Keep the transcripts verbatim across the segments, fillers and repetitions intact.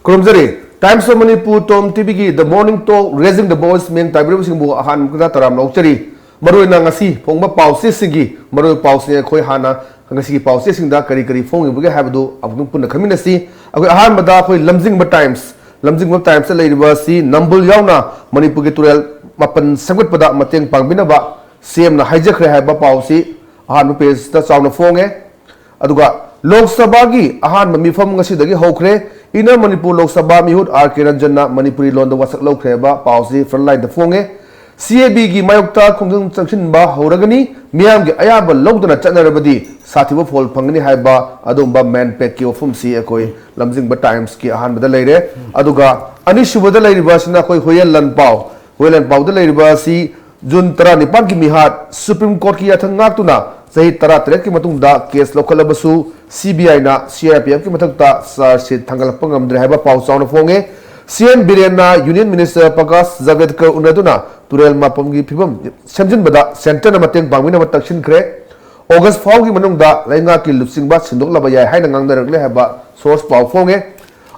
ꯈꯨꯔꯨꯝꯖꯔꯤ꯫ Times of Manipur Tom ꯇꯤꯚꯤꯒꯤ The Morning Talk, Raising the Voice ꯃꯤꯠꯌꯦꯡ ꯇꯥꯕꯤꯔꯤꯕꯁꯤꯡꯕꯨ ꯑꯍꯥꯟꯕꯗ ꯇꯔꯥꯝꯅ ꯑꯣꯛꯆꯔꯤ꯫ ꯃꯔꯨꯑꯣꯏꯅ ꯉꯁꯤ ꯐꯣꯡꯕ ꯄꯥꯎꯆꯦꯁꯤꯡꯒꯤ ꯃꯔꯨꯑꯣꯏꯕ ꯄꯥꯎꯁꯤꯡ ꯑꯩꯈꯣꯏ ꯍꯥꯟꯅ ꯉꯁꯤꯒꯤ ꯄꯥꯎꯆꯦꯁꯤꯡꯗ ꯀꯔꯤ ꯀꯔꯤ ꯐꯣꯡꯉꯤꯕꯒꯦ ꯍꯥꯏꯕꯗꯨ ꯑꯃꯨꯛꯇꯪ ꯄꯨꯟꯅ ꯈꯪꯃꯤꯟꯅꯁꯤ꯫ ꯑꯩꯈꯣꯏ ꯑꯍꯥꯟꯕꯗ ꯑꯩꯈꯣꯏ ꯂꯝꯖꯤꯡꯕ Times, ꯂꯝꯖꯤꯡꯕ Timesꯇ ꯂꯩꯔꯤꯕ ꯑꯁꯤ ꯅꯝꯕꯨꯜ ꯌꯥꯎꯅ ꯃꯅꯤꯄꯨꯔꯒꯤ ꯇꯨꯔꯦꯜ ꯃꯥꯄꯟ ꯁꯦꯝꯒꯠꯄꯗ ꯃꯇꯦꯡ ꯄꯥꯡꯕꯤꯅꯕ ꯁꯤ ꯑꯦꯝꯅ ꯍꯥꯏꯖꯈ꯭ꯔꯦ ꯍꯥꯏꯕ ꯄꯥꯎꯁꯤ ꯑꯍꯥꯟꯕ pageꯇ ꯆꯥꯎꯅ ꯐꯣꯡꯉꯦ꯫ ꯑꯗꯨꯒ ꯂꯣꯛ ꯁꯚꯥꯒꯤ ꯑꯍꯥꯟꯕ ꯃꯤꯐꯝ ꯉꯁꯤꯗꯒꯤ ꯍꯧꯈ꯭ꯔꯦ꯫ Inner Manipur ꯂꯣꯛ ꯁꯚꯥ ꯃꯤꯍꯨꯠ ꯑꯥꯔ ꯀꯦ ꯔꯟꯖꯟꯅ ꯃꯅꯤꯄꯨꯔꯤ ꯂꯣꯟꯗ ꯋꯥꯁꯛ ꯂꯧꯈ꯭ꯔꯦ ꯍꯥꯏꯕ ꯄꯥꯎꯁꯤ Frontlineꯗ ꯐꯣꯡꯉꯦ꯫ ꯁꯤ ꯑꯦ ꯕꯤꯒꯤ ꯃꯥꯌꯣꯛꯇ ꯈꯣꯡꯖꯪ ꯆꯪꯁꯤꯟꯕ ꯍꯧꯔꯒꯅꯤ, ꯃꯤꯌꯥꯝꯒꯤ ꯑꯌꯥꯕ ꯂꯧꯗꯅ ꯆꯠꯅꯔꯕꯗꯤ ꯁꯥꯊꯤꯕ ꯐꯣꯜ ꯐꯪꯒꯅꯤ ꯍꯥꯏꯕ ꯑꯗꯨꯒꯨꯝꯕ MANPACꯀꯤ ꯋꯥꯐꯝꯁꯤ ꯑꯩꯈꯣꯏ ꯂꯝꯖꯤꯡꯕ Timesꯀꯤ ꯑꯍꯥꯟꯕꯗ ꯂꯩꯔꯦ꯫ ꯑꯗꯨꯒ ꯑꯅꯤꯁꯨꯕꯗ ꯂꯩꯔꯤꯕ ꯑꯁꯤꯅ ꯑꯩꯈꯣꯏ ꯍꯨꯌꯦꯟ ꯂꯥꯟꯄꯥꯎ, ꯍꯨꯌꯦꯟ ꯂꯥꯟꯄꯥꯎꯗ ꯂꯩꯔꯤꯕ ꯑꯁꯤ ꯖꯨꯟ ꯇꯔꯥꯅꯤꯄꯥꯟꯒꯤ ꯃꯤꯍꯥꯠ, Supreme Courtꯀꯤ ꯌꯥꯊꯪ ꯉꯥꯛꯇꯨꯅ ꯆꯍꯤ ꯇꯔꯥꯇꯔꯦꯠꯀꯤ ꯃꯇꯨꯡꯗ case ꯂꯧꯈꯠꯂꯕꯁꯨ, C B Iꯅ C R P Fꯀꯤ ꯃꯊꯛꯇ charge sheet ꯊꯥꯡꯒꯠꯂꯛꯄ ꯉꯝꯗ꯭ꯔꯦ ꯍꯥꯏꯕ ꯄꯥꯎ ꯆꯥꯎꯅ ꯐꯣꯡꯉꯦ꯫ ꯁꯤ ꯑꯦꯟ ꯕꯤꯔꯦꯟꯅ Union Minister ꯄ꯭ꯔꯀꯥꯁ ꯖꯥꯚꯦꯗꯀꯔ ꯎꯅꯗꯨꯅ ꯇꯨꯔꯦꯜ ꯃꯥꯄꯝꯒꯤ ꯐꯤꯕꯝ ꯁꯦꯝꯖꯤꯟꯕꯗ centreꯅ ꯃꯇꯦꯡ ꯄꯥꯡꯕꯤꯅꯕ ꯇꯛꯁꯤꯟꯈ꯭ꯔꯦ꯫ August ꯐꯥꯎꯒꯤ ꯃꯅꯨꯡꯗ ꯂꯩꯉꯥꯛꯀꯤ ꯂꯨꯆꯤꯡꯕ ꯁꯤꯟꯗꯣꯛꯂꯕ ꯌꯥꯏ ꯍꯥꯏꯅ ꯉꯥꯡꯅꯔꯛꯂꯦ ꯍꯥꯏꯕ source ꯄꯥꯎ ꯐꯣꯡꯉꯦ꯫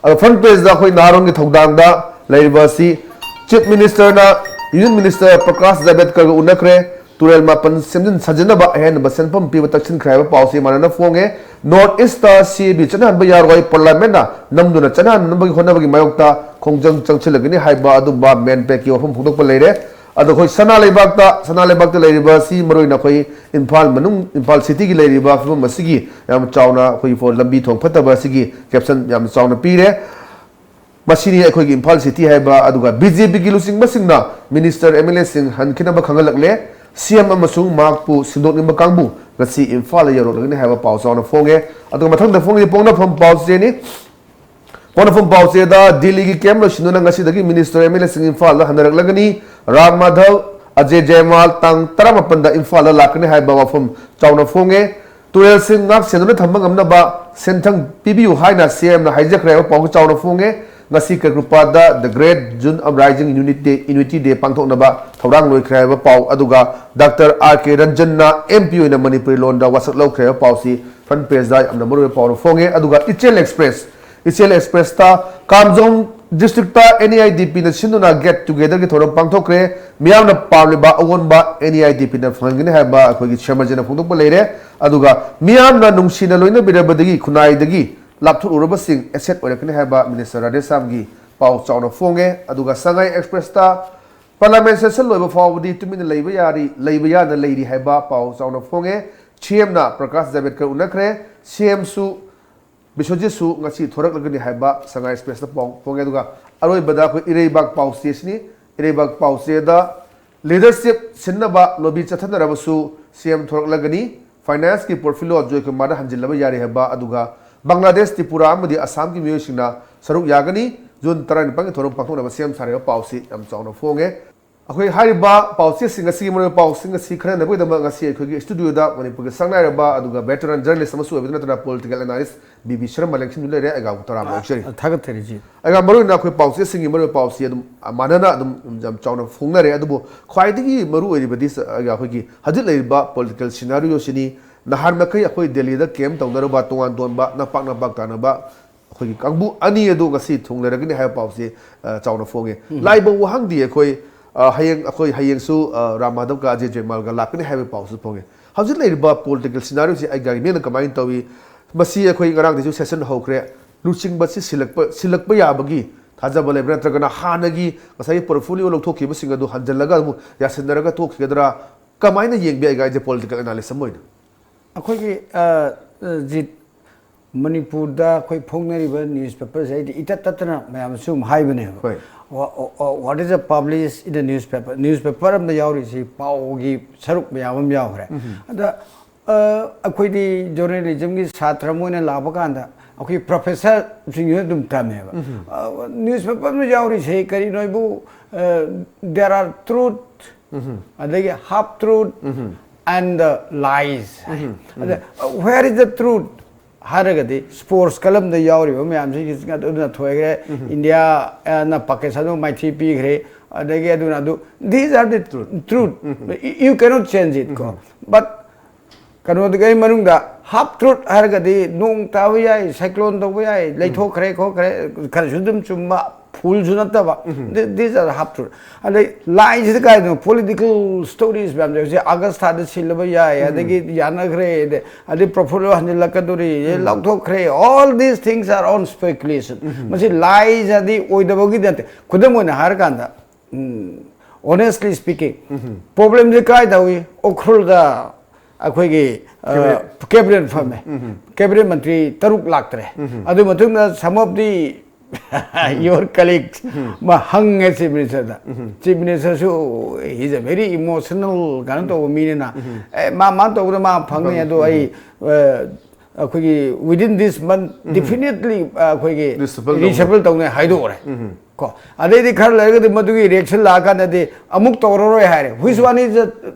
ꯑꯗꯣ front pageꯇ ꯑꯩꯈꯣꯏ ꯅꯍꯥꯔꯣꯜꯒꯤ ꯊꯧꯗꯥꯡꯗ ꯂꯩꯔꯤꯕ ꯑꯁꯤ Chief Ministerꯅ Union Minister ꯄ꯭ꯔꯀꯥꯁ ꯖꯥꯚꯦꯗꯀꯔꯒ ꯎꯅꯈ꯭ꯔꯦ꯫ ꯇꯨꯔꯦꯜ ꯃꯥꯄꯟ ꯁꯦꯝꯖꯤꯟ ꯁꯥꯖꯤꯟꯅꯕ ꯑꯍꯦꯟꯕ ꯁꯦꯟꯐꯝ ꯄꯤꯕ ꯇꯛꯁꯤꯟꯈ꯭ꯔꯦ ꯍꯥꯏꯕ ꯄꯥꯎꯁꯤ ꯃꯥꯟꯅꯅ ꯐꯣꯡꯉꯦ꯫ North Eastꯇ C A B ꯆꯠꯅꯍꯟꯕ ꯌꯥꯔꯣꯏ, Parliamentꯅ ꯅꯝꯗꯨꯅ ꯆꯠꯅꯍꯟꯅꯕꯒꯤ ꯍꯣꯠꯅꯕꯒꯤ ꯃꯥꯌꯣꯛꯇ ꯈꯣꯡꯖꯪ ꯆꯪꯁꯤꯜꯂꯒꯅꯤ ꯍꯥꯏꯕ ꯑꯗꯨꯝꯕ MANPACꯀꯤ ꯋꯥꯐꯝ ꯐꯣꯡꯗꯣꯛꯄ ꯂꯩꯔꯦ꯫ ꯑꯗꯣ ꯑꯩꯈꯣꯏ ꯁꯅꯥ ꯂꯩꯕꯥꯛꯇ, ꯁꯅꯥ ꯂꯩꯕꯥꯛꯇ ꯂꯩꯔꯤꯕ ꯑꯁꯤ ꯃꯔꯨꯑꯣꯏꯅ ꯑꯩꯈꯣꯏ ꯏꯝꯐꯥꯜ ꯃꯅꯨꯡ, ꯏꯝꯐꯥꯜ cityꯒꯤ ꯂꯩꯔꯤꯕ ꯐꯤꯕꯝ ꯑꯁꯤꯒꯤ ꯌꯥꯝ ꯆꯥꯎꯅ ꯑꯩꯈꯣꯏꯒꯤ ꯐꯣ-, ꯂꯝꯕꯤ ꯊꯣꯡ ꯐꯠꯇꯕ ꯑꯁꯤꯒꯤ caption ꯌꯥꯝ ꯆꯥꯎꯅ ꯄꯤꯔꯦ꯫ ꯃꯁꯤꯅꯤ ꯑꯩꯈꯣꯏꯒꯤ ꯏꯝꯐꯥꯜ city ꯍꯥꯏꯕ꯫ ꯑꯗꯨꯒ B J Pꯒꯤ ꯂꯨꯆꯤꯡꯕꯁꯤꯡꯅ Minister, M L Aꯁꯤꯡ ꯍꯟꯈꯤꯅꯕ ꯈꯪꯍꯜꯂꯛꯂꯦ꯫ C M ꯑꯃꯁꯨꯡ ꯃꯍꯥꯛꯄꯨ ꯁꯤꯟꯗꯣꯛꯅꯤꯡꯕ ꯀꯥꯡꯕꯨ ꯉꯁꯤ ꯏꯝꯐꯥꯜꯗ ꯌꯧꯔꯛꯂꯒꯅꯤ ꯍꯥꯏꯕ ꯄꯥꯎ ꯆꯥꯎꯅ ꯐꯣꯡꯉꯦ꯫ ꯑꯗꯨꯒ ꯃꯊꯪꯗ ꯐꯣꯡꯉꯤꯁꯤ ꯄꯣꯛꯅꯐꯝ ꯄꯥꯎꯆꯦꯅꯤ꯫ ꯄꯣꯛꯅꯐꯝ ꯄꯥꯎꯆꯦꯗ ꯗꯤꯜꯂꯤꯒꯤ camp ꯂꯣꯏꯁꯤꯟꯗꯨꯅ ꯉꯁꯤꯗꯒꯤ Minister, M L Aꯁꯤꯡ ꯏꯝꯐꯥꯜꯗ ꯍꯟꯅꯔꯛꯂꯒꯅꯤ꯫ ꯔꯥꯝ ꯃꯥꯙꯕ, ꯑꯖꯦ ꯖꯌꯃꯥꯜ ꯇꯥꯡ ꯇꯔꯥꯃꯥꯄꯟꯗ ꯏꯝꯐꯥꯜꯗ ꯂꯥꯛꯀꯅꯤ ꯍꯥꯏꯕ ꯋꯥꯐꯝ ꯆꯥꯎꯅ ꯐꯣꯡꯉꯦ꯫ ꯇꯨꯔꯦꯜꯁꯤꯡ ꯉꯥꯛ ꯁꯦꯟꯗꯨꯅ ꯊꯝꯕ ꯉꯝꯅꯕ ꯁꯦꯟꯊꯪ ꯄꯤꯕꯤꯌꯨ ꯍꯥꯏꯅ C M ꯅ ꯍꯥꯏꯖꯈ꯭ꯔꯦ ꯍꯥꯏꯕ ꯄꯥꯎꯁꯨ ꯆꯥꯎꯅ ꯐꯣꯡꯉꯦ꯫ ꯉꯁꯤ ꯀ꯭ꯔꯤꯄꯥꯗ The Great June Uprising Unity, Unity Day ꯄꯥꯡꯊꯣꯛꯅꯕ ꯊꯧꯔꯥꯡ ꯂꯣꯏꯈ꯭ꯔꯦ ꯍꯥꯏꯕ ꯄꯥꯎ, ꯑꯗꯨꯒ Doctor R K ꯔꯟꯖꯟꯅ M P ꯑꯣꯏꯅ ꯃꯅꯤꯄꯨꯔꯤ ꯂꯣꯟꯗ ꯋꯥꯁꯛ ꯂꯧꯈ꯭ꯔꯦ ꯍꯥꯏꯕ ꯄꯥꯎꯁꯤ front pageꯗ ꯌꯥꯝꯅ ꯃꯔꯨꯑꯣꯏꯕ ꯄꯥꯎ ꯑꯃ ꯐꯣꯡꯉꯦ꯫ ꯑꯗꯨꯒ ꯏꯆꯦꯜ Express, ꯏꯆꯦꯜ ꯑꯦꯛꯁꯄ꯭ꯔꯦꯁꯇ Kamjong district N E I D ꯄꯤꯅ ꯁꯤꯟꯗꯨꯅ ꯒꯦꯠ ꯇꯨꯒꯦꯗꯔꯒꯤ ꯊꯧꯔꯝ ꯄꯥꯡꯊꯣꯛꯈ꯭ꯔꯦ꯫ ꯃꯤꯌꯥꯝꯅ ꯄꯥꯝꯂꯤꯕ ꯑꯑꯣꯟꯕ ꯑꯦꯟ ꯏ ꯑꯥꯏ ꯗꯤ ꯄꯤꯅ ꯐꯪꯍꯟꯒꯅꯤ ꯍꯥꯏꯕ ꯑꯩꯈꯣꯏꯒꯤ ꯁꯦꯝꯕꯁꯤꯅ ꯐꯣꯡꯗꯣꯛꯄ ꯂꯩꯔꯦ꯫ ꯑꯗꯨꯒ ꯃꯤꯌꯥꯝꯅ ꯅꯨꯡꯁꯤꯅ ꯂꯣꯏꯅꯕꯤꯔꯕꯗꯒꯤ ꯈꯨꯟꯅꯥꯏꯗꯒꯤ ꯂꯥꯞꯊꯣꯛꯂꯨꯔꯕꯁꯤꯡ ꯑꯦꯁꯦꯠ ꯑꯣꯏꯔꯛꯀꯅꯤ ꯍꯥꯏꯕ ꯃꯤꯅꯤꯁꯇꯔ ꯔꯥꯙꯦꯁ꯭ꯌꯥꯝꯒꯤ ꯄꯥꯎ ꯆꯥꯎꯅ ꯐꯣꯡꯉꯦ꯫ ꯑꯗꯨꯒ ꯁꯉꯥꯏ ꯑꯦꯛꯁꯄ꯭ꯔꯦꯁꯇ ꯄꯥꯔꯂꯤꯌꯥꯃꯦꯟ ꯁꯦꯁꯟ ꯂꯣꯏꯕ ꯐꯥꯎꯕꯗꯤ ꯇꯨꯃꯤꯟꯅ ꯂꯩꯕ ꯌꯥꯔꯤ, ꯂꯩꯕ ꯌꯥꯅ ꯂꯩꯔꯤ ꯍꯥꯏꯕ ꯄꯥꯎ ꯆꯥꯎꯅ ꯐꯣꯡꯉꯦ꯫ ꯁꯤ ꯑꯦꯝꯅ ꯄ꯭ꯔꯀꯥꯁ ꯖꯥꯚꯦꯗꯀꯔ ꯎꯅꯈ꯭ꯔꯦ꯫ ꯁꯤ ꯑꯦꯝꯁꯨ ꯕꯤꯁ꯭ꯋꯖꯤꯠꯁꯨ ꯉꯁꯤ ꯊꯣꯔꯛꯂꯒꯅꯤ ꯍꯥꯏꯕ ꯁꯉꯥꯏ ꯑꯦꯛꯁꯄ꯭ꯔꯦꯁꯇ ꯄꯥꯎ ꯐꯣꯡꯉꯦ꯫ ꯑꯗꯨꯒ ꯑꯔꯣꯏꯕꯗ ꯑꯩꯈꯣꯏ ꯏꯔꯩꯕꯥꯛ ꯄꯥꯎꯆꯦꯁꯤꯅꯤ꯫ ꯏꯔꯩꯕꯥꯛ ꯄꯥꯎꯆꯦꯗ ꯂꯤꯗꯔꯁꯤꯞ ꯁꯤꯟꯅꯕ ꯂꯣꯕꯤ ꯆꯠꯊꯅꯔꯕꯁꯨ ꯁꯤ ꯑꯦꯝ ꯊꯣꯔꯛꯂꯒꯅꯤ꯫ ꯐꯥꯏꯅꯥꯟꯁꯀꯤ ꯄꯣꯔꯠꯐꯣꯂꯤꯑꯣ ꯖꯣꯏꯀꯨꯃꯥꯔꯗ ꯍꯟꯖꯤꯜꯂꯕ ꯌꯥꯔꯦ ꯍꯥꯏꯕ, ꯑꯗꯨꯒ ꯕꯪꯒ꯭ꯂꯥꯗꯦꯁ, ꯇ꯭ꯔꯤꯄꯨꯔꯥ ꯑꯃꯗꯤ ꯑꯁꯥꯝꯒꯤ ꯃꯤꯑꯣꯏꯁꯤꯡꯅ ꯁꯔꯨꯛ ꯌꯥꯒꯅꯤ꯫ ꯖꯨꯟ ꯇꯔꯥꯅꯤꯄꯥꯟꯒꯤ ꯊꯧꯔꯝ ꯄꯥꯡꯊꯣꯛꯅꯕ ꯁꯤ ꯑꯦꯝ ꯁꯥꯔꯤꯕ ꯄꯥꯎꯁꯤ ꯌꯥꯝ ꯆꯥꯎꯅ ꯐꯣꯡꯉꯦ꯫ ꯑꯩꯈꯣꯏ ꯍꯥꯏꯔꯤꯕ ꯄꯥꯎꯆꯦꯁꯤꯡ ꯑꯁꯤꯒꯤ ꯃꯔꯨꯑꯣꯏꯕ ꯄꯥꯎꯁꯤꯡ ꯑꯁꯤ ꯈꯟꯅꯅꯕꯒꯤꯗꯃꯛ ꯉꯁꯤ ꯑꯩꯈꯣꯏꯒꯤ ꯁ꯭ꯇꯨꯗꯤꯑꯣꯗ ꯃꯅꯤꯄꯨꯔꯒꯤ ꯁꯛꯅꯥꯏꯔꯕ ꯑꯗꯨꯒ ꯚꯦꯇꯔꯟ ꯖꯔꯅꯦꯂꯤꯁ ꯑꯃꯁꯨ ꯑꯣꯏꯕꯗ ꯅꯠꯇꯅ political analyst B B Sharma ꯂꯦꯡꯁꯤꯟꯗꯨꯅ ꯂꯩꯔꯦ꯫ ꯑꯩꯒ ꯇꯔꯥꯝꯅ ꯑꯣꯛꯆꯔꯤ꯫ ꯊꯥꯒꯠꯆꯔꯤ ꯖꯤ꯫ ꯑꯩꯒ ꯃꯔꯨꯑꯣꯏꯅ ꯑꯩꯈꯣꯏ ꯄꯥꯎꯆꯦꯁꯤꯡꯒꯤ ꯃꯔꯨꯑꯣꯏꯕ ꯄꯥꯎꯁꯤ ꯑꯗꯨꯝ ꯃꯥꯟꯅꯅ ꯑꯗꯨꯝ ꯌꯥꯝ ꯆꯥꯎꯅ ꯐꯣꯡꯅꯔꯦ꯫ ꯑꯗꯨꯕꯨ ꯈ꯭ꯋꯥꯏꯗꯒꯤ ꯃꯔꯨꯑꯣꯏꯔꯤꯕꯗꯤ ꯁ-, ꯑꯩꯈꯣꯏꯒꯤ ꯍꯧꯖꯤꯛ ꯂꯩꯔꯤꯕ ꯄꯣꯂꯤꯇꯤꯀꯦꯜ ꯁꯤꯅꯥꯔꯤꯑꯣꯁꯤꯅꯤ꯫ ꯅꯍꯥꯟ ꯃꯈꯩ ꯑꯩꯈꯣꯏ ꯗꯦꯜꯂꯤꯗ ꯀꯦꯝ ꯇꯧꯅꯔꯨꯕ ꯇꯣꯉꯥꯟ ꯇꯣꯉꯥꯟꯕ ꯅꯄꯥꯛ ꯅꯄꯥꯛ ꯇꯥꯅꯕ ꯑꯩꯈꯣꯏꯒꯤ ꯀꯥꯡꯕꯨ ꯑꯅꯤ ꯑꯗꯨ ꯉꯁꯤ ꯊꯨꯡꯅꯔꯒꯅꯤ ꯍꯥꯏꯕ ꯄꯥꯎꯁꯤ, ꯑ, ꯆꯥꯎꯅ ꯐꯣꯡꯉꯦ꯫ ꯂꯥꯏꯕꯧ ꯋꯥꯍꯪꯗꯤ ꯑꯩꯈꯣꯏ, ꯑ, ꯍꯌꯦꯡ, ꯑꯩꯈꯣꯏ ꯍꯌꯦꯡꯁꯨ, ꯑ, ꯔꯥꯝ ꯃꯥꯙꯕꯀ ꯑꯖꯦ ꯖꯣꯏꯃꯥꯜꯒ ꯂꯥꯛꯀꯅꯤ ꯍꯥꯏꯕ ꯄꯥꯎꯁꯨ ꯐꯣꯡꯉꯦ꯫ ꯍꯧꯖꯤꯛ ꯂꯩꯔꯤꯕ ꯄꯣꯂꯤꯇꯤꯀꯦꯜ ꯁꯤꯅꯥꯔꯤꯑꯣꯁꯤ ꯑꯩꯒꯤ ꯃꯤꯠꯌꯦꯡꯗ ꯀꯃꯥꯏꯅ ꯇꯧꯏ? ꯃꯁꯤ ꯑꯩꯈꯣꯏ ꯉꯔꯥꯡꯗꯩꯁꯨ ꯁꯦꯁꯟ ꯍꯧꯈ꯭ꯔꯦ꯫ ꯂꯨꯆꯤꯡꯕꯁꯤ ꯁꯤꯜꯂꯛꯄ, ꯁꯤꯜꯂꯛꯄ ꯌꯥꯕꯒꯤ ꯊꯥꯖꯕ ꯂꯩꯕ꯭ꯔꯥ, ꯅꯠꯇ꯭ꯔꯒꯅ ꯍꯥꯟꯅꯒꯤ ꯉꯁꯥꯏꯒꯤ ꯄꯣꯔꯠꯐꯣꯂꯤꯑꯣ ꯂꯧꯊꯣꯛꯈꯤꯕꯁꯤꯡ ꯑꯗꯨ ꯍꯟꯖꯤꯜꯂꯒ ꯑꯃꯨꯛ ꯌꯥꯁꯤꯟꯅꯔꯒ ꯇꯣꯛꯈꯤꯒꯗ꯭ꯔꯥ? ꯀꯃꯥꯏꯅ ꯌꯦꯡꯕ ꯌꯥꯏ, ꯑꯩꯁꯦ ꯄꯣꯂꯤꯇꯤꯀꯦꯜ ꯑꯦꯅꯥꯂꯤꯁ ꯑꯃ ꯑꯣꯏꯅ? ꯑꯩꯈꯣꯏꯒꯤ, ꯑ, ꯖꯤꯠ, ꯃꯅꯤꯄꯨꯔꯗ ꯑꯩꯈꯣꯏ ꯐꯣꯡꯅꯔꯤꯕ ꯅ꯭ꯌꯨꯁꯄꯦꯄꯔꯁꯦ ꯑꯩꯗꯤ ꯏꯇꯠ ꯇꯠꯇꯅ ꯃꯌꯥꯝꯗ ꯁꯨꯝ ꯍꯥꯏꯕꯅꯦꯕ꯫ ꯍꯣꯏ꯫ What is the publish in the newspaper? Newspaper ꯑꯃꯗ ꯌꯥꯎꯔꯤꯁꯤ ꯄꯥꯎꯒꯤ ꯁꯔꯨꯛ ꯃꯌꯥꯝ ꯑꯃ ꯌꯥꯎꯈ꯭ꯔꯦ꯫ ꯑꯗ, ꯑ, ꯑꯩꯈꯣꯏꯗꯤ ꯖꯔꯅꯦꯂꯤꯖꯝꯒꯤ ꯁꯥꯇ꯭ꯔ ꯑꯃ ꯑꯣꯏꯅ ꯂꯥꯛꯄ ꯀꯥꯟꯗ ꯑꯩꯈꯣꯏ ꯄ꯭ꯔꯣꯐꯦꯁꯔꯁꯤꯡꯁꯨ ꯑꯗꯨꯝ ꯇꯝꯃꯦꯕ꯫ ꯑ, ꯅ꯭ꯌꯨꯁꯄꯦꯄꯔ ꯑꯃ ꯌꯥꯎꯔꯤꯁꯦ ꯀꯔꯤꯅꯣ ꯍꯥꯏꯕꯨ, ꯑ, there are truth, ꯑꯗꯒꯤ half truth and the lies꯫ ꯑꯗ, uh, where is the truth ꯍꯥꯏꯔꯒꯗꯤ ꯁ꯭ꯄꯣꯔꯠꯁ ꯀꯂꯝꯗ ꯌꯥꯎꯔꯤꯕ ꯃꯌꯥꯝꯁꯤꯡꯁꯤ ꯑꯗꯨꯅ ꯊꯣꯏꯈ꯭ꯔꯦ꯫ ꯏꯟꯗꯤꯌꯥꯅ ꯄꯥꯀꯤꯁꯇꯥꯟꯕꯨ ꯃꯥꯏꯊꯤ ꯄꯤꯈ꯭ꯔꯦ꯫ ꯑꯗꯒꯤ ꯑꯗꯨꯅ ꯑꯗꯨ, these are the truth, truth. You cannot change it ꯀꯣ꯫ But ꯀꯩꯅꯣꯗꯨꯒꯤ ꯃꯅꯨꯡꯗ half truth ꯍꯥꯏꯔꯒꯗꯤ ꯅꯣꯡ ꯇꯥꯕ ꯌꯥꯏ, cyclone ꯇꯧꯕ ꯌꯥꯏ, ꯂꯩꯊꯣꯛꯈ꯭ꯔꯦ ꯈꯣꯠꯈ꯭ꯔꯦ, ꯈꯔꯁꯨ ꯑꯗꯨꯝ ꯆꯨꯝꯕ, fullꯁꯨ ꯅꯠꯇꯕ꯫ Th- these are half truth. ꯑꯗꯩ lieꯁꯤꯗ ꯀꯥꯏꯗꯅꯣ political stories ꯃꯌꯥꯝꯁꯦ ꯍꯧꯖꯤꯛ August ꯊꯥꯗ ꯁꯤꯜꯂꯕ ꯌꯥꯏ, ꯑꯗꯒꯤ ꯌꯥꯅꯈ꯭ꯔꯦ, ꯑꯗꯩ, ꯑꯗꯩ portfolio ꯍꯟꯖꯤꯜꯂꯛꯀꯗꯣꯔꯤ, ꯑꯗꯩ ꯂꯧꯊꯣꯛꯈ꯭ꯔꯦ, all these things are on speculation. ꯃꯁꯤ lies ꯑꯗꯤ ꯑꯣꯏꯗꯕꯒꯤ ꯅꯠꯇꯦ꯫ ꯈꯨꯗꯝ ꯑꯣꯏꯅ ꯍꯥꯏꯔꯀꯥꯟꯗ, ꯎꯝ, honestly speaking, problemꯁꯦ ꯀꯥꯏ ꯇꯧꯏ? ꯎꯈ꯭ꯔꯨꯜꯗ ꯑꯩꯈꯣꯏꯒꯤ, ꯑ, cabinet ꯐꯝꯃꯦ꯫ Cabinet ꯃꯟꯇ꯭ꯔꯤ ꯇꯔꯨꯛ ꯂꯥꯛꯇ꯭ꯔꯦ꯫ ꯑꯗꯨ ꯃꯇꯨꯡꯗ some of the your colleagues ꯃꯥ ꯍꯪꯉꯦ chief ministerꯗ꯫ Chief ministerꯁꯨ he is a very emotional ꯀꯩꯅꯣ ꯇꯧꯕ ꯃꯤꯅꯤꯅ, ꯑꯦ, ꯃꯥ, ꯃꯥ ꯇꯧꯕꯗ ꯃꯥ ꯐꯪꯉꯦ, ꯑꯗꯣ ꯑꯩ, ꯑ, ꯑꯩꯈꯣꯏꯒꯤ within this month definitely, ꯑ, ꯑꯩꯈꯣꯏꯒꯤ reshuffle ꯇꯧꯅꯤ꯫ Reshuffle ꯇꯧꯅꯤ ꯍꯥꯏꯗꯣꯛꯎꯔꯦ꯫ ꯀꯣ, ꯑꯗꯩꯗꯤ ꯈꯔ ꯂꯩꯔꯒꯗꯤ ꯃꯗꯨꯒꯤ reaction ꯂꯥꯛꯑꯀꯥꯟꯗꯗꯤ ꯑꯃꯨꯛ ꯇꯧꯔꯔꯣꯏ ꯍꯥꯏꯔꯦ꯫ Which one is the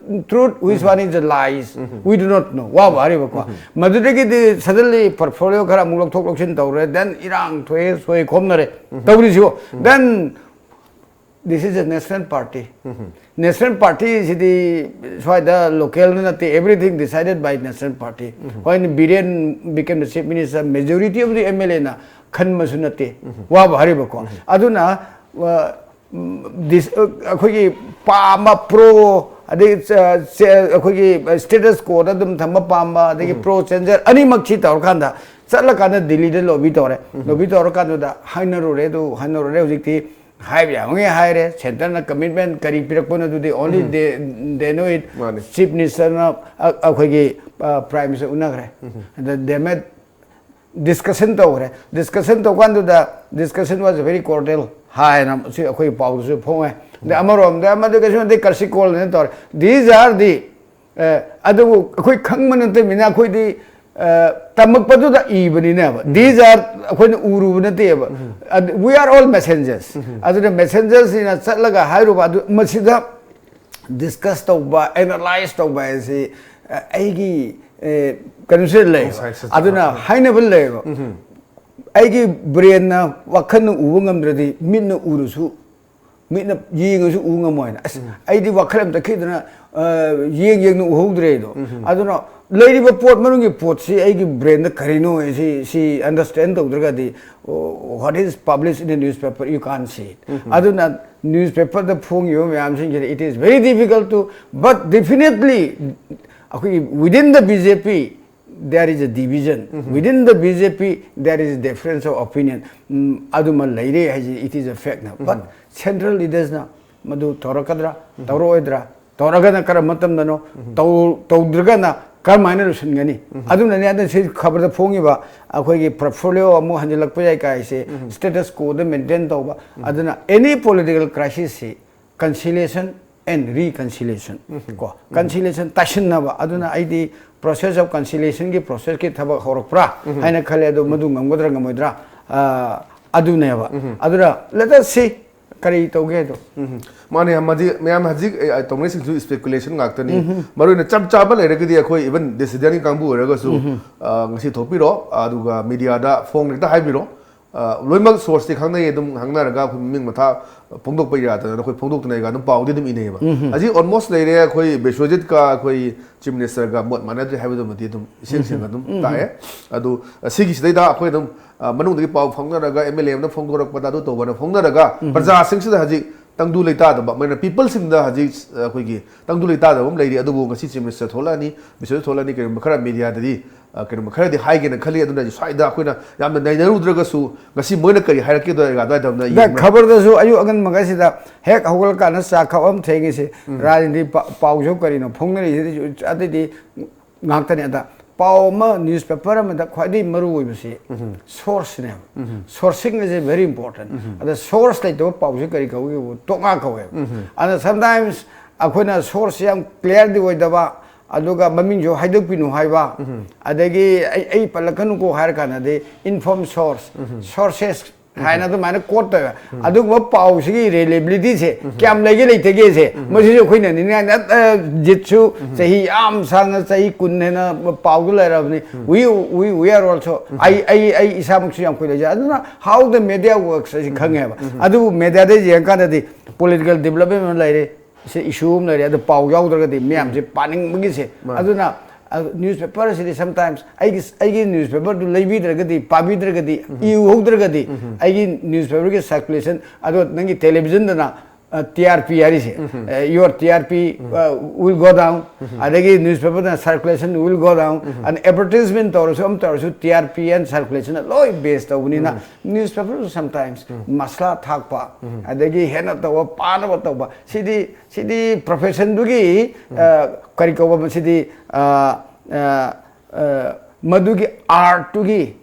truth, which one is the lies, we do not know. ꯋꯥꯕ ꯍꯥꯏꯔꯤꯕꯀꯣ꯫ ꯃꯗꯨꯗꯒꯤꯗꯤ suddenly portfolio ꯈꯔ ꯑꯃꯨꯛ ꯂꯧꯊꯣꯛ ꯂꯧꯁꯤꯟ ꯇꯧꯔꯦ, then ꯏꯔꯥꯡ ꯊꯣꯛꯑꯦ, ꯁꯣꯏ ꯈꯣꯝꯅꯔꯦ꯫ ꯇꯧꯔꯤꯁꯤꯕꯨ, then this is a national party. National party ꯁꯤꯗꯤ ꯁ꯭ꯋꯥꯏꯗ local ꯅꯠꯇꯦ, everything decided by national party. ꯍꯣꯏ, Biren became the chief minister, majority of the MLAꯅ ꯈꯟꯕꯁꯨ ꯅꯠꯇꯦ꯫ ꯋꯥꯕ ꯍꯥꯏꯔꯤꯕꯀꯣ꯫ ꯑꯗꯨꯅ, ꯑ, ꯎꯝ, this, ꯑ, ꯑꯩꯈꯣꯏꯒꯤ ꯄꯥꯝꯕ pro, ꯑꯗꯩ ꯆ-, ꯆ-, ꯑꯩꯈꯣꯏꯒꯤ status quoꯗ ꯑꯗꯨꯝ ꯊꯝꯕ ꯄꯥꯝꯕ, ꯑꯗꯒꯤ pro change ꯑꯅꯤꯃꯛꯁꯤ ꯇꯧꯔꯀꯥꯟꯗ ꯆꯠꯂꯀꯥꯟꯗ ꯗꯤꯜꯂꯤꯗ lobby ꯇꯧꯔꯦ꯫ Lobby ꯇꯧꯔꯀꯥꯟꯗꯨꯗ ꯍꯥꯏꯅꯔꯨꯔꯦ, ꯑꯗꯨ ꯍꯥꯏꯅꯔꯨꯔꯦ꯫ ꯍꯧꯖꯤꯛꯇꯤ ꯍꯥꯏꯕ ꯌꯥꯕꯉꯩ ꯍꯥꯏꯔꯦ, centreꯅ commitment ꯀꯔꯤ ꯄꯤꯔꯛꯄꯅꯣ ꯑꯗꯨꯗꯤ only they, they know it꯫ ꯃꯥꯅꯤ꯫ Chief ministerꯅ, ꯑ-, ꯑꯩꯈꯣꯏꯒꯤ, ꯑ, prime minister ꯎꯅꯈ꯭ꯔꯦ꯫ ꯑꯗ ꯗꯦꯃꯦꯠ discussion ꯇꯧꯈ꯭ꯔꯦ꯫ Discussion ꯇꯧꯀꯥꯟꯗꯨꯗ, "Discussion was very cordial" ꯍꯥꯏꯅ ꯁꯤ ꯑꯩꯈꯣꯏ ꯄꯥꯎꯗꯁꯨ ꯐꯣꯡꯉꯦ꯫ ꯑꯗ ꯑꯃꯔꯣꯝꯗ ꯑꯃꯗ ꯀꯩꯁꯨ ꯅꯠꯇꯦ, ꯀꯔꯁꯤ ꯀꯣꯜꯅ ꯇꯧꯔꯦ꯫ These are the, ꯑ, ꯑꯗꯨꯕꯨ ꯑꯩꯈꯣꯏ ꯈꯪꯕ ꯅꯠꯇꯕꯅꯤꯅ ꯑꯩꯈꯣꯏꯗꯤ, ꯑ, ꯇꯝꯃꯛꯄꯗꯨꯗ ꯏꯕꯅꯤꯅꯦꯕ꯫ These are ꯑꯩꯈꯣꯏꯅ ꯎꯔꯨꯕ ꯅꯠꯇꯦꯕ꯫ ꯑꯗ we are all messengers꯫ ꯑꯗꯨꯅ messengersꯁꯤꯡꯅ ꯆꯠꯂꯒ ꯍꯥꯏꯔꯨꯕ ꯑꯗꯨ ꯃꯁꯤꯗ discuss ꯇꯧꯕ, analyse ꯇꯧꯕ ꯍꯥꯏꯁꯤ, ꯑ, ꯑꯩꯒꯤ, ꯑ, ꯀꯩꯅꯣꯁꯦ ꯂꯩꯌꯦꯕ꯫ Insights ꯑꯗꯨꯅ ꯍꯥꯏꯅꯕ ꯂꯩꯌꯦꯕ꯫ ꯑꯩꯒꯤ brainꯅ ꯋꯥꯈꯜꯅ ꯎꯕ ꯉꯝꯗ꯭ꯔꯗꯤ ꯃꯤꯠꯅ ꯎꯔꯁꯨ ꯃꯤꯠꯅ ꯌꯦꯡꯉꯁꯨ ꯎ ꯉꯝꯃꯣꯏꯅ, ꯑꯁ, ꯑꯩꯗꯤ ꯋꯥꯈꯜ ꯑꯃ ꯇꯠꯈꯤꯗꯅ, ꯑ, ꯌꯦꯡ ꯌꯦꯡꯅ ꯎꯍꯧꯗ꯭ꯔꯦꯗꯣ꯫ ꯑꯗꯨꯅ ꯂꯩꯔꯤꯕ ꯄꯣꯠ ꯃꯅꯨꯡꯒꯤ ꯄꯣꯠꯁꯤ ꯑꯩꯒꯤ ꯕ꯭ꯔꯦꯟꯗ ꯀꯔꯤꯅꯣ ꯁꯤ, ꯁꯤ understand ꯇꯧꯗ꯭ꯔꯒꯗꯤ, what is published in a newspaper, you can't see it. ꯑꯗꯨꯅ ꯅ꯭ꯌꯨꯁꯄꯦꯄꯔꯗ ꯐꯣꯡꯉꯤꯕ ꯃꯌꯥꯝꯁꯤꯡꯁꯤꯗ, it is very difficult to, but definitely ꯑꯩꯈꯣꯏꯒꯤ within the B J P there is a division, within the B J P there is a difference of opinion. ꯎꯝ, ꯑꯗꯨꯃ ꯂꯩꯔꯦ ꯍꯥꯏꯁꯦ, it is a fact ꯅ꯫ But central leaders ꯅ ꯃꯗꯨ ꯇꯧꯔꯛꯀꯗ꯭ꯔꯥ, ꯇꯧꯔꯛꯑꯣꯏꯗ꯭ꯔꯥ, ꯇꯧꯔꯒꯅ ꯀꯔꯝꯕ ꯃꯇꯝꯗꯅꯣ, ꯇꯧ-, ꯇꯧꯗ꯭ꯔꯒꯅ ꯀꯔꯝꯍꯥꯏꯅ ꯂꯣꯏꯁꯤꯟꯒꯅꯤ? ꯑꯗꯨꯅꯅꯦ ꯑꯗ ꯁꯤ ꯈꯕꯔꯗ ꯐꯣꯡꯉꯤꯕ ꯑꯩꯈꯣꯏꯒꯤ ꯄꯣꯔꯠꯐꯣꯂꯤꯑꯣ ꯑꯃꯨꯛ ꯍꯟꯖꯤꯜꯂꯛꯄ ꯌꯥꯏ ꯀꯥꯏꯁꯦ, status quo ꯗ ꯃꯦꯟꯇꯦꯟ ꯇꯧꯕ꯫ ꯑꯗꯨꯅ any political crisis ꯁꯤ conciliation and reconciliation, ꯀꯣ, conciliation, ꯇꯥꯁꯤꯟꯅꯕ꯫ ꯑꯗꯨꯅ ꯑꯩꯗꯤ process of conciliation ꯒꯤ process ꯀꯤ ꯊꯕꯛ ꯍꯧꯔꯛꯄ꯭ꯔꯥ ꯍꯥꯏꯅ ꯈꯜꯂꯦ꯫ ꯑꯗꯣ ꯃꯗꯨ ꯉꯝꯒꯗ꯭ꯔꯥ ꯉꯝꯃꯣꯏꯗ꯭ꯔꯥ, ꯑ, ꯑꯗꯨꯅꯦꯕ꯫ ꯑꯗꯨꯅ let us see ꯀꯔꯤ ꯇꯧꯒꯦ ꯍꯥꯏꯗꯣ꯫ ꯃꯥꯅꯦ, ꯃꯗꯤ ꯃꯌꯥꯝ ꯍꯧꯖꯤꯛ, ꯑ, ꯇꯧꯅꯔꯤꯁꯤꯡꯁꯨ speculation ꯉꯥꯛꯇꯅꯤ꯫ ꯃꯔꯨꯑꯣꯏꯅ ꯆꯞ ꯆꯥꯕ ꯂꯩꯔꯒꯗꯤ ꯑꯩꯈꯣꯏ even dissident ꯀꯥꯡꯕꯨ ꯑꯣꯏꯔꯒꯁꯨ, ꯑ, ꯉꯁꯤ ꯊꯣꯛꯄꯤꯔꯣ, ꯑꯗꯨꯒ media ꯗ ꯐꯣꯡꯅ ꯍꯦꯛꯇ ꯍꯥꯏꯕꯤꯔꯣ꯫ ꯑ, ꯂꯣꯏꯅꯃꯛ source ꯇꯤ ꯈꯪꯅꯩ, ꯑꯗꯨꯝ ꯈꯪꯅꯔꯒ ꯑꯩꯈꯣꯏ ꯃꯃꯤꯡ ꯃꯊꯥ ꯐꯣꯡꯗꯣꯛꯄ ꯌꯥꯗꯅ ꯑꯩꯈꯣꯏ ꯐꯣꯡꯗꯣꯛꯇꯅ ꯑꯗꯨꯝ ꯄꯥꯎꯗꯤ ꯑꯗꯨꯝ ꯏꯅꯩꯌꯦꯕ꯫ ꯍꯧꯖꯤꯛ almost ꯂꯩꯔꯦ, ꯑꯩꯈꯣꯏ ꯕꯤꯁ꯭ꯋꯖꯤꯠꯀ ꯑꯩꯈꯣꯏ Chief Minister ꯒ ꯃꯣꯠ ꯃꯥꯟꯅꯗ꯭ꯔꯦ ꯍꯥꯏꯕꯗꯨꯃꯗꯤ ꯑꯗꯨꯝ ꯏꯁꯦꯡ ꯁꯦꯡꯅ ꯑꯗꯨꯝ ꯇꯥꯛꯑꯦ꯫ ꯑꯗꯨ, ꯑ, ꯁꯤꯒꯤꯁꯤꯗꯩꯗ ꯑꯩꯈꯣꯏ ꯑꯗꯨꯝ, ꯑ, ꯃꯅꯨꯡꯗꯒꯤ ꯄꯥꯎ ꯐꯥꯎꯅꯔꯒ, M L A ꯑꯃꯅ ꯐꯣꯡꯗꯣꯔꯛꯄꯗ ꯑꯗꯨ ꯇꯧꯕꯅ ꯐꯣꯡꯅꯔꯒ, ꯄ꯭ꯔꯖꯥꯁꯤꯡꯁꯤꯗ ꯍꯧꯖꯤꯛ ꯇꯪꯗꯨ ꯂꯩꯇꯥꯗꯕ, ꯃꯣꯏꯅ people ꯁꯤꯡꯗ ꯍꯧꯖꯤꯛ, ꯑ, ꯑꯩꯈꯣꯏꯒꯤ ꯇꯪꯗꯨ ꯂꯩꯇꯥꯗꯕ ꯑꯃ ꯂꯩꯔꯤ꯫ ꯑꯗꯨꯕꯨ ꯉꯁꯤ Chief Minister ꯊꯣꯛꯂꯛꯑꯅꯤ, ꯕꯤꯁ꯭ꯋꯖꯤꯠ ꯊꯣꯛꯂꯛꯑꯅꯤ, ꯀꯔꯤꯒꯨꯝꯕ ꯈꯔ media ꯗꯗꯤ, ꯑ, ꯀꯩꯅꯣꯝꯃ ꯈꯔꯗꯤ ꯍꯥꯏꯒꯦꯅ ꯈꯜꯂꯤ꯫ ꯑꯗꯨꯅ ꯁ꯭ꯋꯥꯏꯗ ꯑꯩꯈꯣꯏꯅ ꯌꯥꯝꯅ ꯅꯩꯅꯔꯨꯗ꯭ꯔꯒꯁꯨ, ꯉꯁꯤ ꯃꯣꯏꯅ ꯀꯔꯤ ꯍꯥꯏꯔꯛꯀꯦꯗꯣ ꯑꯩꯒ ꯑꯗꯨꯋꯥꯏꯗ ꯑꯃꯅ ꯌꯦꯡꯕ꯭ꯔꯥ? ꯈꯕꯔꯗꯁꯨ ꯑꯌꯨꯛ ꯑꯉꯟꯕꯒꯁꯤꯗ ꯍꯦꯛ ꯍꯧꯒꯠꯂꯀꯥꯟꯗ ꯆꯥ ꯀꯞ ꯑꯃ ꯊꯦꯡꯉꯤꯁꯦ, ꯔꯥꯖꯅꯤꯇꯤ ꯄꯥ-, ꯄꯥꯎꯁꯨ ꯀꯔꯤꯅꯣ ꯐꯣꯡꯅꯔꯤꯁꯤꯗꯤ, ꯑꯇꯩꯗꯤ ꯉꯥꯛꯇꯅꯦ꯫ ꯑꯗ ꯄꯥꯎ ꯑꯃ, newspaper ꯑꯃꯗ ꯈ꯭ꯋꯥꯏꯗꯒꯤ ꯃꯔꯨ ꯑꯣꯏꯕꯁꯤ source ꯅꯦꯕ꯫ Sourcing is very important꯫ ꯑꯗ source ꯂꯩꯇꯕ ꯄꯥꯎꯁꯦ ꯀꯔꯤ ꯀꯧꯒꯦꯕꯨ? ꯇꯣꯛꯉꯥ ꯀꯧꯋꯦꯕ꯫ ꯑꯗ sometimes ꯑꯩꯈꯣꯏꯅ source ꯁꯦ ꯌꯥꯝ clear ꯗꯤ ꯑꯣꯏꯗꯕ, ꯑꯗꯨꯒ ꯃꯃꯤꯡꯁꯨ ꯍꯥꯏꯗꯣꯛꯄꯤꯅꯨ ꯍꯥꯏꯕ, ꯑꯗꯒꯤ ꯑꯩ, ꯑꯩ ꯄꯜꯂꯛꯀꯅꯨꯀꯣ ꯍꯥꯏꯔ ꯀꯥꯟꯗꯗꯤ informed source, sources ꯍꯥꯏꯅ ꯑꯗꯨꯃꯥꯏꯅ quote ꯇꯧꯋꯦ꯫ ꯑꯗꯨꯒꯨꯝꯕ ꯄꯥꯎꯁꯤꯒꯤ reliability ꯁꯦ ꯀꯌꯥꯝ ꯂꯩꯒꯦ ꯂꯩꯇꯒꯦꯁꯦ, ꯃꯁꯤꯁꯨ ꯑꯩꯈꯣꯏꯅ ꯅꯤꯡꯉꯥꯏꯅ, ꯑ, ꯖꯤꯠꯁꯨ ꯆꯍꯤ ꯌꯥꯝ ꯁꯥꯡꯅ, ꯆꯍꯤ ꯀꯨꯟ ꯍꯦꯟꯅ ꯄꯥꯎꯗ ꯂꯩꯔꯕꯅꯤ꯫ We, we, we are also, ꯑꯩ, ꯑꯩ, ꯑꯩ ꯏꯁꯥꯃꯛꯁꯨ ꯌꯥꯝ ꯀꯨꯏ ꯂꯩꯖꯩ꯫ ꯑꯗꯨꯅ how the media works ꯑꯁꯤ ꯈꯪꯉꯦꯕ꯫ ꯑꯗꯨꯕꯨ media ꯗ ꯌꯦꯡꯉꯀꯥꯟꯗꯗꯤ ꯄꯣꯂꯤꯇꯤꯀꯦꯜ ꯗꯤꯕꯂꯞꯃꯦꯟ ꯑꯃ ꯂꯩꯔꯦ, ꯁꯤ ꯏꯁꯨ ꯑꯃ ꯂꯩꯔꯦ, ꯑꯗꯨ ꯄꯥꯎ ꯌꯥꯎꯗ꯭ꯔꯒꯗꯤ ꯃꯌꯥꯝꯁꯦ ꯄꯥꯅꯤꯡꯕꯒꯤꯁꯦ꯫ ꯃꯥꯅꯦ꯫ ꯑꯗꯨꯅ ꯅ꯭ꯌꯨꯁꯄꯦꯄꯔꯁꯤꯗꯤ ꯁꯝꯇꯥꯏꯝꯁ ꯑꯩꯒꯤ ꯑꯩꯒꯤ ꯅ꯭ꯌꯨꯁꯄꯦꯄꯔꯗꯨ ꯂꯩꯕꯤꯗ꯭ꯔꯒꯗꯤ, ꯄꯥꯕꯤꯗ꯭ꯔꯒꯗꯤ, ꯏꯍꯧꯗ꯭ꯔꯒꯗꯤ ꯑꯩꯒꯤ ꯅ꯭ꯌꯨꯁꯄꯦꯄꯔꯒꯤ ꯁꯔꯀꯨꯂꯦꯁꯟ, ꯑꯗꯣ ꯅꯪꯒꯤ ꯇꯦꯂꯤꯚꯤꯖꯟꯗꯅ ꯇꯤ ꯑꯥꯔ ꯄꯤ ꯍꯥꯏꯔꯤꯁꯦ, your T R P will GO down, ꯑꯗꯒꯤ ꯅ꯭ꯌꯨꯁꯄꯦꯄꯔꯗꯅ ꯁꯔꯀꯨꯂꯦꯁꯟ ꯋꯤꯜ ꯒꯣ ꯗꯥꯎꯟ, ꯑꯗ ꯑꯦꯗꯚꯔꯇꯤꯁꯃꯦꯟ ꯇꯧꯔꯁꯨ ꯑꯃ ꯇꯧꯔꯁꯨ ꯇꯤ ꯑꯥꯔ ꯄꯤ ꯑꯦꯟ ꯁꯔꯀꯨꯂꯦꯁꯟꯅ ꯂꯣꯏ ꯕꯦꯁ ꯇꯧꯕꯅꯤꯅ ꯅ꯭ꯌꯨꯁꯄꯦꯄꯔꯁꯨ ꯁꯝꯇꯥꯏꯝꯁ ꯃꯁꯂꯥ ꯊꯥꯛꯄ, ꯑꯗꯒꯤ ꯍꯦꯟꯅ ꯇꯧꯕ, ꯄꯥꯅꯕ ꯇꯧꯕ, ꯁꯤꯗꯤ ꯁꯤꯗꯤ ꯄ꯭ꯔꯣꯐꯦꯁꯟꯗꯨꯒꯤ, ꯑ, ꯀꯔꯤ ꯀꯧꯕ, ꯃꯁꯤꯗꯤ, ꯑ, ꯑ, ꯑ, ꯃꯗꯨꯒꯤ ꯑꯥꯔꯠꯇꯨꯒꯤ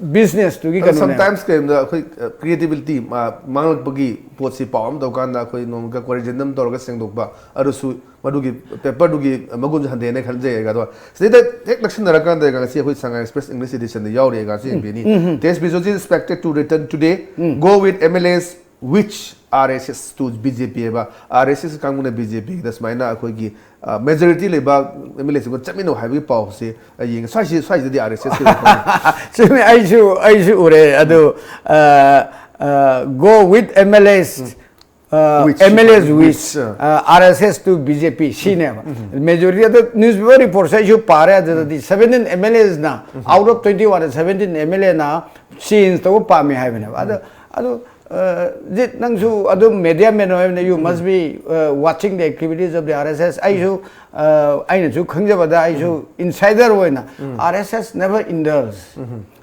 ꯕꯤꯖꯤꯅꯦꯁꯇꯨꯒꯤ ꯑꯗꯣ ꯀꯩꯅꯣꯅꯦ꯫ Sometimes ꯀꯩꯒꯨꯝꯕꯗ ꯑꯩꯈꯣꯏ, ꯑ, ꯀ꯭ꯔꯤꯌꯦꯇꯤꯕꯤꯂꯤꯇꯤ, ꯑ, ꯃꯥꯡꯂꯛꯄꯒꯤ ꯄꯣꯠꯁꯤ ꯄꯥꯎ ꯑꯃ ꯇꯧꯀꯥꯟꯗ ꯑꯩꯈꯣꯏ ꯅꯣꯡꯃꯒ ꯀꯣꯔꯤꯖꯟ ꯑꯃ ꯇꯧꯔꯒ ꯁꯦꯡꯗꯣꯛꯄ, ꯑꯗꯨꯁꯨ ꯃꯗꯨꯒꯤ ꯄꯦꯄꯔꯗꯨꯒꯤ ꯃꯒꯨꯟꯁꯨ ꯍꯟꯊꯩꯅ ꯈꯟꯖꯩ꯫ ꯑꯗꯣ ꯁꯤꯗꯩꯗ ꯍꯦꯛ ꯅꯛꯁꯤꯟꯅꯔꯀꯥꯟꯗ ꯉꯁꯤ ꯑꯩꯈꯣꯏ ꯁꯉꯥꯏ ꯑꯦꯛꯁꯄ꯭ꯔꯦꯁ ꯏꯪꯂꯤꯁ ꯏꯗꯤꯁꯟꯗ ꯌꯥꯎꯔꯤ꯫ ꯉꯁꯤ ꯌꯦꯡꯕꯤꯅꯤ꯫ Test results is expected to return today. Go with M L As which R S S to B J P ꯍꯥꯏꯕ, R S S ꯀꯥꯡꯕꯨꯅ B J P ꯗ ꯁꯨꯃꯥꯏꯅ ꯑꯩꯈꯣꯏꯒꯤ, ꯑ, ꯃꯦꯖꯣꯔꯤꯇꯤ ꯂꯩꯕ M L A ꯁꯤꯡꯒ ꯆꯠꯃꯤꯟꯅꯧ ꯍꯥꯏꯕꯒꯤ ꯄꯥꯎꯁꯦ ꯑꯩ ꯌꯦꯡꯉꯦ꯫ ꯁ꯭ꯋꯥꯏꯁꯤ, ꯁ꯭ꯋꯥꯏꯁꯤꯗꯗꯤ R S S ꯀꯤ ꯋꯥꯐꯝꯅꯤ꯫ ꯆꯨꯝꯃꯤ, ꯑꯩꯁꯨ, ꯑꯩꯁꯨ ꯎꯔꯦ ꯑꯗꯨ, ꯑ, ꯑ, go with M L As, ꯑ, Which, M L As which, which, ꯑ, R S S to B J P ꯁꯤꯅꯦꯕ꯫ ꯃꯦꯖꯣꯔꯤꯇꯤ ꯑꯗꯨ ꯅ꯭ꯌꯨꯁꯄꯦꯄꯔ ꯔꯤꯄꯣꯔꯠꯁꯦ ꯑꯩꯁꯨ ꯄꯥꯔꯦ, ꯑꯗꯨꯗꯗꯤ seventeen M L As ꯅ, out of twenty-one, seventeen M L A ꯅ change ꯇꯧꯕ ꯄꯥꯝꯃꯤ ꯍꯥꯏꯕꯅꯦꯕ꯫ ꯑꯗꯣ, ꯑꯗꯣ, ꯑ, ꯖꯤꯠ, ꯅꯪꯁꯨ ꯑꯗꯨꯝ ꯃꯦꯗꯤꯌꯥ ꯃꯦꯟ ꯑꯣꯏꯕꯅꯤꯅ, you must be, uh, watching the activities of the R S S. ꯑꯩꯁꯨ, ꯑ, ꯑꯩꯅꯁꯨ ꯈꯪꯖꯕꯗ, ꯑꯩꯁꯨ ꯏꯟꯁꯥꯏꯗꯔ ꯑꯣꯏꯅ, R S S never indulge.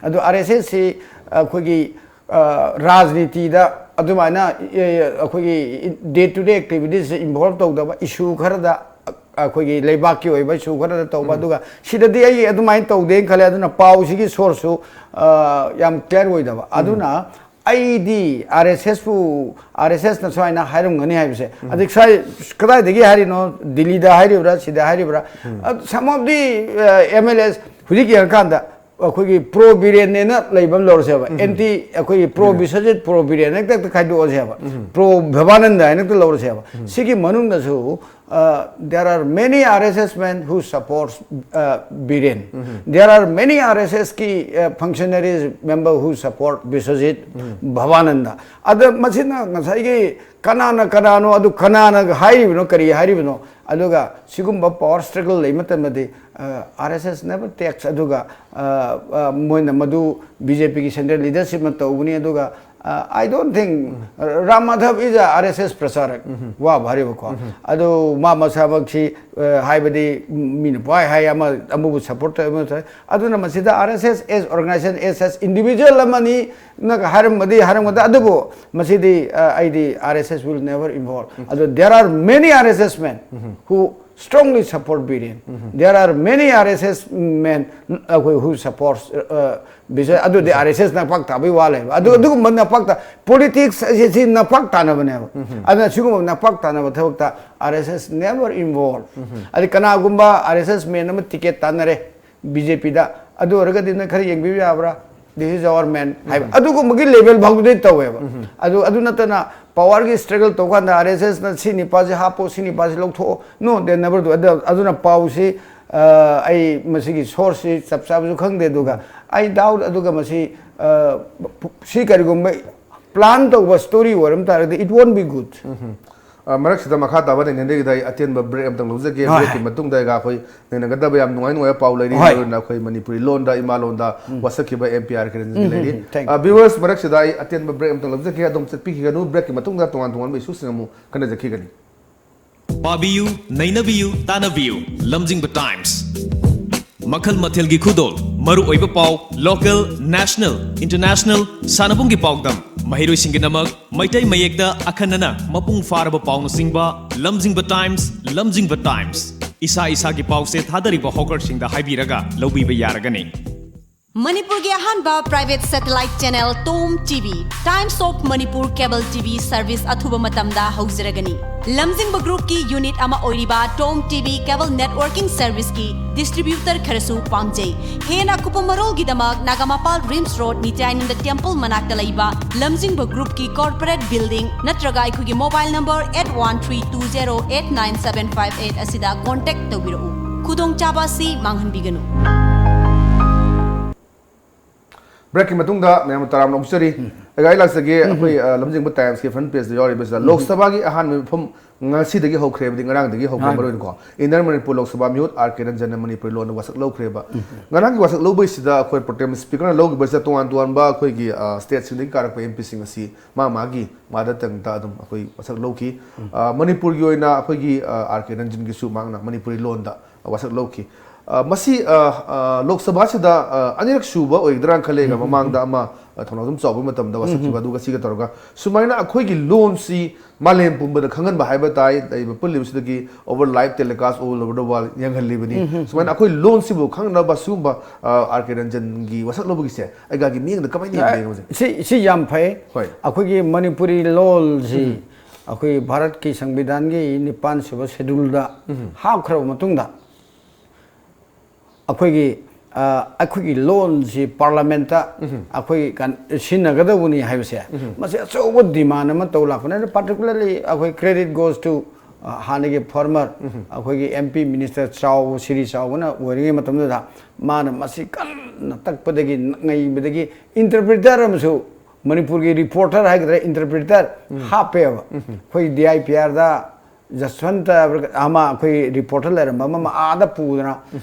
ꯑꯗꯣ R S S ꯁꯤ ꯑꯩꯈꯣꯏꯒꯤ, ꯑ, ꯔꯥꯖꯅꯤꯇꯤꯗ ꯑꯗꯨꯃꯥꯏꯅ, ꯑꯦ, ꯑꯩꯈꯣꯏꯒꯤ day to day activities involve ꯇꯧꯗꯕ, ꯏꯁꯨ ꯈꯔꯗ, ꯑ, ꯑꯩꯈꯣꯏꯒꯤ ꯂꯩꯕꯥꯛꯀꯤ ꯑꯣꯏꯕ ꯏꯁꯨ ꯈꯔꯗ ꯇꯧꯕ꯫ ꯑꯗꯨꯒ ꯁꯤꯗꯗꯤ ꯑꯩ ꯑꯗꯨꯃꯥꯏꯅ ꯇꯧꯗꯦꯅ ꯈꯜꯂꯦ꯫ ꯑꯗꯨꯅ ꯄꯥꯎꯁꯤꯒꯤ ꯁꯣꯔꯁꯁꯨ, ꯑ, ꯌꯥꯝ ꯀ꯭ꯂꯤꯌꯥꯔ ꯑꯣꯏꯗꯕ꯫ ꯑꯗꯨꯅ ꯑꯩꯗꯤ R S S ꯄꯨ, R S S ꯅ ꯁꯨꯃꯥꯏꯅ ꯍꯥꯏꯔꯝꯒꯅꯤ ꯍꯥꯏꯕꯁꯦ, ꯑꯗꯩ ꯁ꯭ꯋꯥꯏ ꯀꯗꯥꯏꯗꯒꯤ ꯍꯥꯏꯔꯤꯅꯣ, ꯗꯤꯜꯂꯤꯗ ꯍꯥꯏꯔꯤꯕ꯭ꯔꯥ, ꯁꯤꯗ ꯍꯥꯏꯔꯤꯕ꯭ꯔꯥ? ꯑ, some of the, ꯑ, M L As ꯍꯧꯖꯤꯛ ꯌꯦꯡꯉꯀꯥꯟꯗ ꯑꯩꯈꯣꯏꯒꯤ ꯄ꯭ꯔꯣ ꯕꯤꯔꯦꯟꯅꯦꯅ ꯂꯩꯕ ꯑꯃ ꯂꯧꯔꯁꯦꯕ, ꯑꯦꯟꯇꯤ, ꯑꯩꯈꯣꯏꯒꯤ ꯄ꯭ꯔꯣ ꯕꯤꯁ꯭ꯋꯖꯤꯠ, ꯄ꯭ꯔꯣ ꯕꯤꯔꯦꯟ ꯍꯦꯛꯇ, ꯍꯦꯛꯇ ꯈꯥꯏꯗꯣꯛꯑꯁꯦꯕ, ꯄ꯭ꯔꯣ ꯚꯕꯥꯅꯟꯗ ꯍꯥꯏꯅ ꯍꯦꯛꯇ ꯂꯧꯔꯁꯦꯕ꯫ ꯁꯤꯒꯤ ꯃꯅꯨꯡꯗꯁꯨ Uh, there are many R S S men who support uh, Biren. There are many R S S ki uh, functionaries member who support Biswajit Bhavananda. ꯑꯗ ꯃꯁꯤꯅ ꯉꯁꯥꯏꯒꯤ ꯀꯅꯥꯅ ꯀꯅꯥꯅꯣ, ꯑꯗꯨ ꯀꯅꯥꯅ ꯍꯥꯏꯔꯤꯕꯅꯣ, ꯀꯔꯤ ꯍꯥꯏꯔꯤꯕꯅꯣ? ꯑꯗꯨꯒ ꯁꯤꯒꯨꯝꯕ power struggle ꯂꯩ ꯃꯇꯝꯗꯗꯤ, uh, R S S never takes, ꯑꯗꯨꯒ uh, uh, ꯃꯣꯏꯅ ꯃꯗꯨ B J P ꯒꯤ central leadership ꯅ ꯇꯧꯕꯅꯤ꯫ ꯑꯗꯨꯒ uh, I don't think uh, Ram Madhav is a R S S ꯄ꯭ꯔꯆꯥꯔꯛ꯫ ꯋꯥꯕ ꯍꯥꯏꯔꯤꯕꯀꯣ꯫ ꯑꯗꯨ ꯃꯥ ꯃꯁꯥꯃꯛꯁꯤ uh, ꯍꯥꯏꯕꯗꯤ ꯃꯤꯅ ꯄꯥꯏ ꯍꯥꯏ, ꯑꯃ ꯑꯃꯕꯨ support ꯇꯧꯏ, ꯑꯃ ꯇꯧꯏ꯫ ꯑꯗꯨꯅ ꯃꯁꯤꯗ R S S as organization, as as individual ꯑꯃꯅꯤ ꯅꯒ ꯍꯥꯏꯔꯝꯕꯗꯤ ꯍꯥꯏꯔꯝꯒꯗ, ꯑꯗꯨꯕꯨ ꯃꯁꯤꯗꯤ uh, ꯑꯩꯗꯤ R S S will never involve꯫ ꯑꯗꯣ there are many R S S men who strongly support Biren. There are many R S S men, ꯑꯩꯈꯣꯏ, who supports uh, Biswajit꯫ ꯑꯗꯨꯗꯤ R S S ꯅꯄꯥꯛ ꯇꯥꯕꯒꯤ ꯋꯥ ꯂꯩꯕ꯫ ꯑꯗꯨ ꯑꯗꯨꯒꯨꯝꯕ ꯅꯄꯥꯛ ꯇꯥ politics ꯑꯁꯤ ꯁꯤ ꯅꯄꯥꯛ ꯇꯥꯅꯕꯅꯦꯕ꯫ ꯑꯗꯨꯅ ꯁꯤꯒꯨꯝꯕ ꯅꯄꯥꯛ ꯇꯥꯅꯕ ꯊꯕꯛꯇ R S S never involve꯫ ꯑꯗꯩ ꯀꯅꯥꯒꯨꯝꯕ R S S men ꯑꯃ ticket ꯇꯥꯟꯅꯔꯦ B J P ꯗ, ꯑꯗꯨ ꯑꯣꯏꯔꯒꯗꯤ ꯅꯪ ꯈꯔ ꯌꯦꯡꯕꯤꯕ ꯌꯥꯕ꯭ꯔꯥ? This is our man ꯍꯥꯏꯕ ꯑꯗꯨꯒꯨꯝꯕꯒꯤ level ꯐꯥꯎꯕꯗꯤ ꯇꯧꯋꯦꯕ꯫ ꯑꯗꯨ ꯑꯗꯨ ꯅꯠꯇꯅ power ꯒꯤ struggle ꯇꯧꯀꯥꯟꯗ R S S ꯅ ꯁꯤ ꯅꯤꯄꯥꯁꯤ ꯍꯥꯞꯄꯣ, ꯁꯤ ꯅꯤꯄꯥꯁꯤ ꯂꯧꯊꯣꯛꯑꯣ, no, they never do꯫ ꯑꯗꯨ ꯑꯗꯨꯅ ꯄꯥꯎꯁꯤ ꯑ, ꯑꯩ ꯃꯁꯤꯒꯤ source ꯁꯤ ꯆꯞ ꯆꯥꯕꯁꯨ ꯈꯪꯗꯦ꯫ ꯑꯗꯨꯒ I doubt, ꯑꯗꯨꯒ ꯃꯁꯤ ꯑ, ꯁꯤ ꯀꯔꯤꯒꯨꯝꯕ plan ꯇꯧꯕ story ꯑꯣꯏꯔꯝ ꯇꯥꯔꯒꯗꯤ it won't be good꯫ ꯑ, ꯃꯔꯛꯁꯤꯗ ꯃꯈꯥ ꯇꯥꯕ ꯅꯩꯅꯗ꯭ꯔꯤꯉꯩꯗ ꯑꯩ ꯑꯇꯦꯟꯕ break ꯑꯃꯇꯪ ꯂꯧꯖꯒꯦ꯫ ꯍꯣꯏ꯫ Break ꯀꯤ ꯃꯇꯨꯡꯗ ꯑꯩꯒ ꯑꯩꯈꯣꯏ ꯅꯩꯅꯒꯗꯕ ꯌꯥꯝ ꯅꯨꯡꯉꯥꯏ ꯅꯨꯡꯉꯥꯏꯕ ꯄꯥꯎ ꯂꯩꯔꯤ꯫ ꯍꯣꯏ꯫ ꯃꯔꯨ ꯑꯣꯏꯅ ꯑꯩꯈꯣꯏ ꯃꯅꯤꯄꯨꯔꯤ ꯂꯣꯟꯗ, ꯏꯃꯥ ꯂꯣꯟꯗ ꯋꯥꯁꯛꯈꯤꯕ M P R ꯀꯤꯔꯟꯖꯤꯠꯀꯤ ꯂꯩꯔꯤ꯫ Thank you꯫ ꯑ, viewers, ꯃꯔꯛꯁꯤꯗ ꯑꯩ ꯑꯇꯦꯟꯕ break ꯑꯃꯇꯪ ꯂꯧꯖꯒꯦ꯫ ꯑꯗꯣꯝ ꯆꯠꯄꯤꯈꯤꯒꯅꯨ꯫ Break ꯀꯤ ꯃꯇꯨꯡꯗ ꯇꯣꯉꯥꯟ ꯇꯣꯉꯥꯟꯕ issue ꯁꯤꯡ ꯑꯃꯨꯛ ꯈꯟꯅꯖꯈꯤꯒꯅꯤ꯫ ꯄꯥꯕꯤꯌꯨ, ꯅꯩꯅꯕꯤꯌꯨ, ꯇꯥꯟꯅꯕꯤꯌꯨ꯫ ꯂꯝꯖꯤꯡꯕ Times꯫ ꯃꯈꯜ ꯃꯊꯦꯜꯒꯤ ꯈꯨꯗꯣꯜ, ꯃꯔꯨꯑꯣꯏꯕ ꯄꯥꯎ, local, national, international, ꯁꯥꯟꯅꯕꯨꯡꯒꯤ ꯄꯥꯎꯗꯝ, ꯃꯍꯩꯔꯣꯏꯁꯤꯡꯒꯤꯗꯃꯛ ꯃꯩꯇꯩ ꯃꯌꯦꯛꯇ ꯑꯈꯟꯅꯅ ꯃꯄꯨꯡ ꯐꯥꯔꯕ ꯄꯥꯎꯅꯆꯤꯡꯕ ꯂꯝꯖꯤꯡꯕ Times, ꯂꯝꯖꯤꯡꯕ Times꯫ ꯏꯁꯥ ꯏꯁꯥꯒꯤ ꯄꯥꯎꯁꯦ ꯊꯥꯗꯔꯤꯕ hawker ꯁꯤꯡꯗ ꯍꯥꯏꯕꯤꯔꯒ ꯂꯧꯕꯤꯕ ꯌꯥꯔꯒꯅꯤ꯫ ꯃꯅꯤꯄꯨꯔꯒꯤ ꯑꯍꯥꯟꯕ private satellite channel Tom T V, Times of Manipur Cable T V service ꯑꯊꯨꯕ ꯃꯇꯝꯗ ꯍꯧꯖꯔꯒꯅꯤ꯫ ꯂꯝꯖꯤꯡꯕ group ꯀꯤ unit ꯑꯃ ꯑꯣꯏꯔꯤꯕ Tom T V cable networking service ꯀꯤ ꯗꯤꯁꯇ꯭ꯔꯤꯕ꯭ꯌꯨꯇꯔ ꯈꯔꯁꯨ ꯄꯥꯝꯖꯩ꯫ ꯍꯦꯟꯅ ꯑꯀꯨꯞꯄ ꯃꯔꯣꯜꯒꯤꯗꯃꯛ ꯅꯥꯒꯥꯃꯄꯥꯜ ꯔꯤꯝꯁ ꯔꯣꯗ, ꯅꯤꯇ꯭ꯌꯥꯅꯟꯗ ꯇꯦꯝꯄꯜ ꯃꯅꯥꯛꯇ ꯂꯩꯕ ꯂꯝꯖꯤꯡꯕ ꯒ꯭ꯔꯨꯞꯀꯤ ꯀꯣꯔꯄꯣꯔꯦꯠ ꯕꯤꯜꯗꯤꯡ ꯅꯠꯇ꯭ꯔꯒ ꯑꯩꯈꯣꯏꯒꯤ mobile number eight one three two zero eight nine seven five eight ꯑꯁꯤꯗ ꯀꯣꯟꯇꯦꯛ ꯇꯧꯕꯤꯔꯛꯎ꯫ ꯈꯨꯗꯣꯡꯆꯥꯕ ꯑꯁꯤ ꯃꯥꯡꯍꯟꯕꯤꯒꯅꯨ꯫ ꯕ꯭ꯔꯦꯛꯀꯤ ꯃꯇꯨꯡꯗ ꯃꯌꯥꯝ ꯇꯔꯥꯝꯅ ꯑꯣꯛꯆꯔꯤ꯫ ꯑꯩ ꯂꯥꯛꯆꯒꯦ, ꯑꯩꯈꯣꯏ ꯑ, ꯂꯝꯖꯤꯡꯕ ꯇꯥꯏꯝꯁꯀꯤ ꯐ꯭ꯔꯟ ꯄꯦꯖꯇ ꯌꯥꯎꯔꯤꯕꯁꯤꯗ ꯂꯣꯛ ꯁꯚꯥꯒꯤ ꯑꯍꯥꯟꯕ ꯃꯤꯐꯝ ꯉꯁꯤꯗꯒꯤ ꯍꯧꯈ꯭ꯔꯦ, ꯍꯥꯏꯕꯗꯤ ꯉꯔꯥꯡꯗꯒꯤ ꯍꯧꯈ꯭ꯔꯦ꯫ ꯃꯔꯨ ꯑꯣꯏꯅꯀꯣ ꯏꯟꯅꯔ ꯃꯅꯤꯄꯨꯔ ꯂꯣꯛ ꯁꯚꯥ ꯃꯤꯍꯨꯠ ꯑꯥꯔ ꯀꯦ ꯔꯟꯖꯟꯅ ꯃꯅꯤꯄꯨꯔꯤ ꯂꯣꯟꯗ ꯋꯥꯁꯛ ꯂꯧꯈ꯭ꯔꯦꯕ꯫ ꯉꯔꯥꯡꯒꯤ ꯋꯥꯁꯛ ꯂꯧꯕꯁꯤꯗ ꯑꯩꯈꯣꯏ ꯄ꯭ꯔꯣꯇꯦꯝ ꯁ꯭ꯄꯤꯀꯔꯅ ꯂꯧꯈꯤꯕꯁꯤꯗ ꯇꯣꯉꯥꯟ ꯇꯣꯉꯥꯟꯕ ꯑꯩꯈꯣꯏꯒꯤ ꯑ, ꯁ꯭ꯇꯦꯠꯁꯤꯡꯗꯒꯤ ꯀꯥꯔꯛꯄ ꯑꯦꯝ ꯄꯤꯁꯤꯡ ꯑꯁꯤ ꯃꯥ ꯃꯥꯒꯤ ꯃꯥꯗꯔ ꯇꯪꯗ ꯑꯗꯨꯝ ꯑꯩꯈꯣꯏ ꯋꯥꯁꯛ ꯂꯧꯈꯤ꯫ ꯑ, ꯃꯅꯤꯄꯨꯔꯒꯤ ꯑꯣꯏꯅ ꯑꯩꯈꯣꯏꯒꯤ ꯑ, ꯑꯥꯔ ꯀꯦ ꯔꯟꯖꯟꯒꯤꯁꯨ ꯃꯍꯥꯛꯅ ꯃꯅꯤꯄꯨꯔꯤ ꯂꯣꯟꯗ ꯋꯥꯁꯛ ꯂꯧꯈꯤ꯫ ꯑ, ꯃꯁꯤ ꯑ, ꯑ, ꯂꯣꯛ ꯁꯚꯥꯁꯤꯗ ꯑ, ꯑꯅꯤꯔꯛ ꯁꯨꯕ ꯑꯣꯏꯒꯗ꯭ꯔꯥꯅ ꯈꯜꯂꯦꯒ, ꯃꯃꯥꯡꯗ ꯑꯃ ꯑ, ꯊꯧꯅꯥꯎꯖꯝ ꯆꯥꯎꯕꯒꯤ ꯃꯇꯝꯗ ꯋꯥꯁꯛꯈꯤꯕ, ꯑꯗꯨꯒ ꯁꯤꯒ ꯇꯧꯔꯒ ꯁꯨꯃꯥꯏꯅ ꯑꯩꯈꯣꯏꯒꯤ ꯂꯣꯟꯁꯤ ꯃꯥꯂꯦꯝ ꯄꯨꯝꯕꯗ ꯈꯪꯍꯟꯕ ꯍꯥꯏꯕ ꯇꯥꯏ꯫ ꯂꯩꯔꯤꯕ ꯄꯨꯜꯂꯤꯕꯁꯤꯗꯒꯤ over live telecast all over the world ꯌꯦꯡꯍꯜꯂꯤꯕꯅꯤ꯫ ꯁꯨꯃꯥꯏꯅ ꯑꯩꯈꯣꯏ ꯂꯣꯟꯁꯤꯕꯨ ꯈꯪꯅꯕ ꯁꯤꯒꯨꯝꯕ ꯑ, ꯑꯥꯔ ꯀꯦ ꯔꯟꯖꯟꯒꯤ ꯋꯥꯁꯛ ꯂꯧꯕꯒꯤꯁꯦ ꯑꯩꯒꯤ ꯃꯤꯠꯌꯦꯡꯗ ꯀꯃꯥꯏꯅ ꯌꯦꯡꯕꯤꯒꯦ ꯃꯁꯦ? ꯁꯤ ꯁꯤ ꯌꯥꯝ ꯐꯩ꯫ ꯍꯣꯏ꯫ ꯑꯩꯈꯣꯏꯒꯤ ꯃꯅꯤꯄꯨꯔꯤ ꯂꯣꯜꯁꯤ ꯑꯩꯈꯣꯏ ꯚꯥꯔꯠꯀꯤ ꯁꯪꯕꯤꯙꯥꯟꯒꯤ ꯅꯤꯄꯥꯟ ꯁꯨꯕ ꯁꯦꯗꯨꯜꯗ ꯍꯥꯞꯈ꯭ꯔꯕ ꯃꯇꯨꯡꯗ ꯑꯩꯈꯣꯏꯒꯤ ꯑ, ꯑꯩꯈꯣꯏꯒꯤ ꯂꯣꯟꯁꯤ ꯄꯥꯔꯂꯥꯃꯦꯟꯠꯇ ꯑꯩꯈꯣꯏ ꯀꯟ- ꯁꯤꯖꯤꯟꯅꯒꯗꯧꯕꯅꯤ ꯍꯥꯏꯕꯁꯦ, ꯃꯁꯤ ꯑꯆꯧꯕ ꯗꯤꯃꯥꯟ ꯑꯃ ꯇꯧ ꯂꯥꯛꯄꯅꯦ꯫ ꯑꯗꯨ particularly ꯑꯩꯈꯣꯏ credit goes to ꯑ, ꯍꯥꯟꯅꯒꯤ former ꯑꯩꯈꯣꯏꯒꯤ ꯑꯦꯝ ꯄꯤ ꯃꯤꯅꯤꯁꯇꯔ ꯆꯥꯎꯕ, ꯁꯤꯔꯤ ꯆꯥꯎꯕꯅ ꯑꯣꯏꯔꯤꯉꯩ ꯃꯇꯝꯗꯨꯗ ꯃꯥꯅ ꯃꯁꯤ ꯀꯟꯅ ꯇꯛꯄꯗꯒꯤ ꯅꯩꯕꯗꯒꯤ ꯏꯟꯇꯔꯄ꯭ꯔꯤꯇꯔ ꯑꯃꯁꯨ, ꯃꯅꯤꯄꯨꯔꯒꯤ ꯔꯤꯄꯣꯔꯇꯔ ꯍꯥꯏꯒꯗ꯭ꯔꯥ, ꯏꯟꯇꯔꯄ꯭ꯔꯤꯇꯔ ꯍꯥꯞꯄꯦꯕ꯫ ꯑꯩꯈꯣꯏ ꯗꯤ ꯑꯥꯏ ꯄꯤ ꯑꯥꯔꯗ ꯖꯁꯋꯟꯇ ꯑꯃ ꯑꯩꯈꯣꯏ ꯔꯤꯄꯣꯔꯇꯔ ꯂꯩꯔꯝꯕ ꯑꯃ ꯑꯥꯗ ꯄꯨꯗꯅ,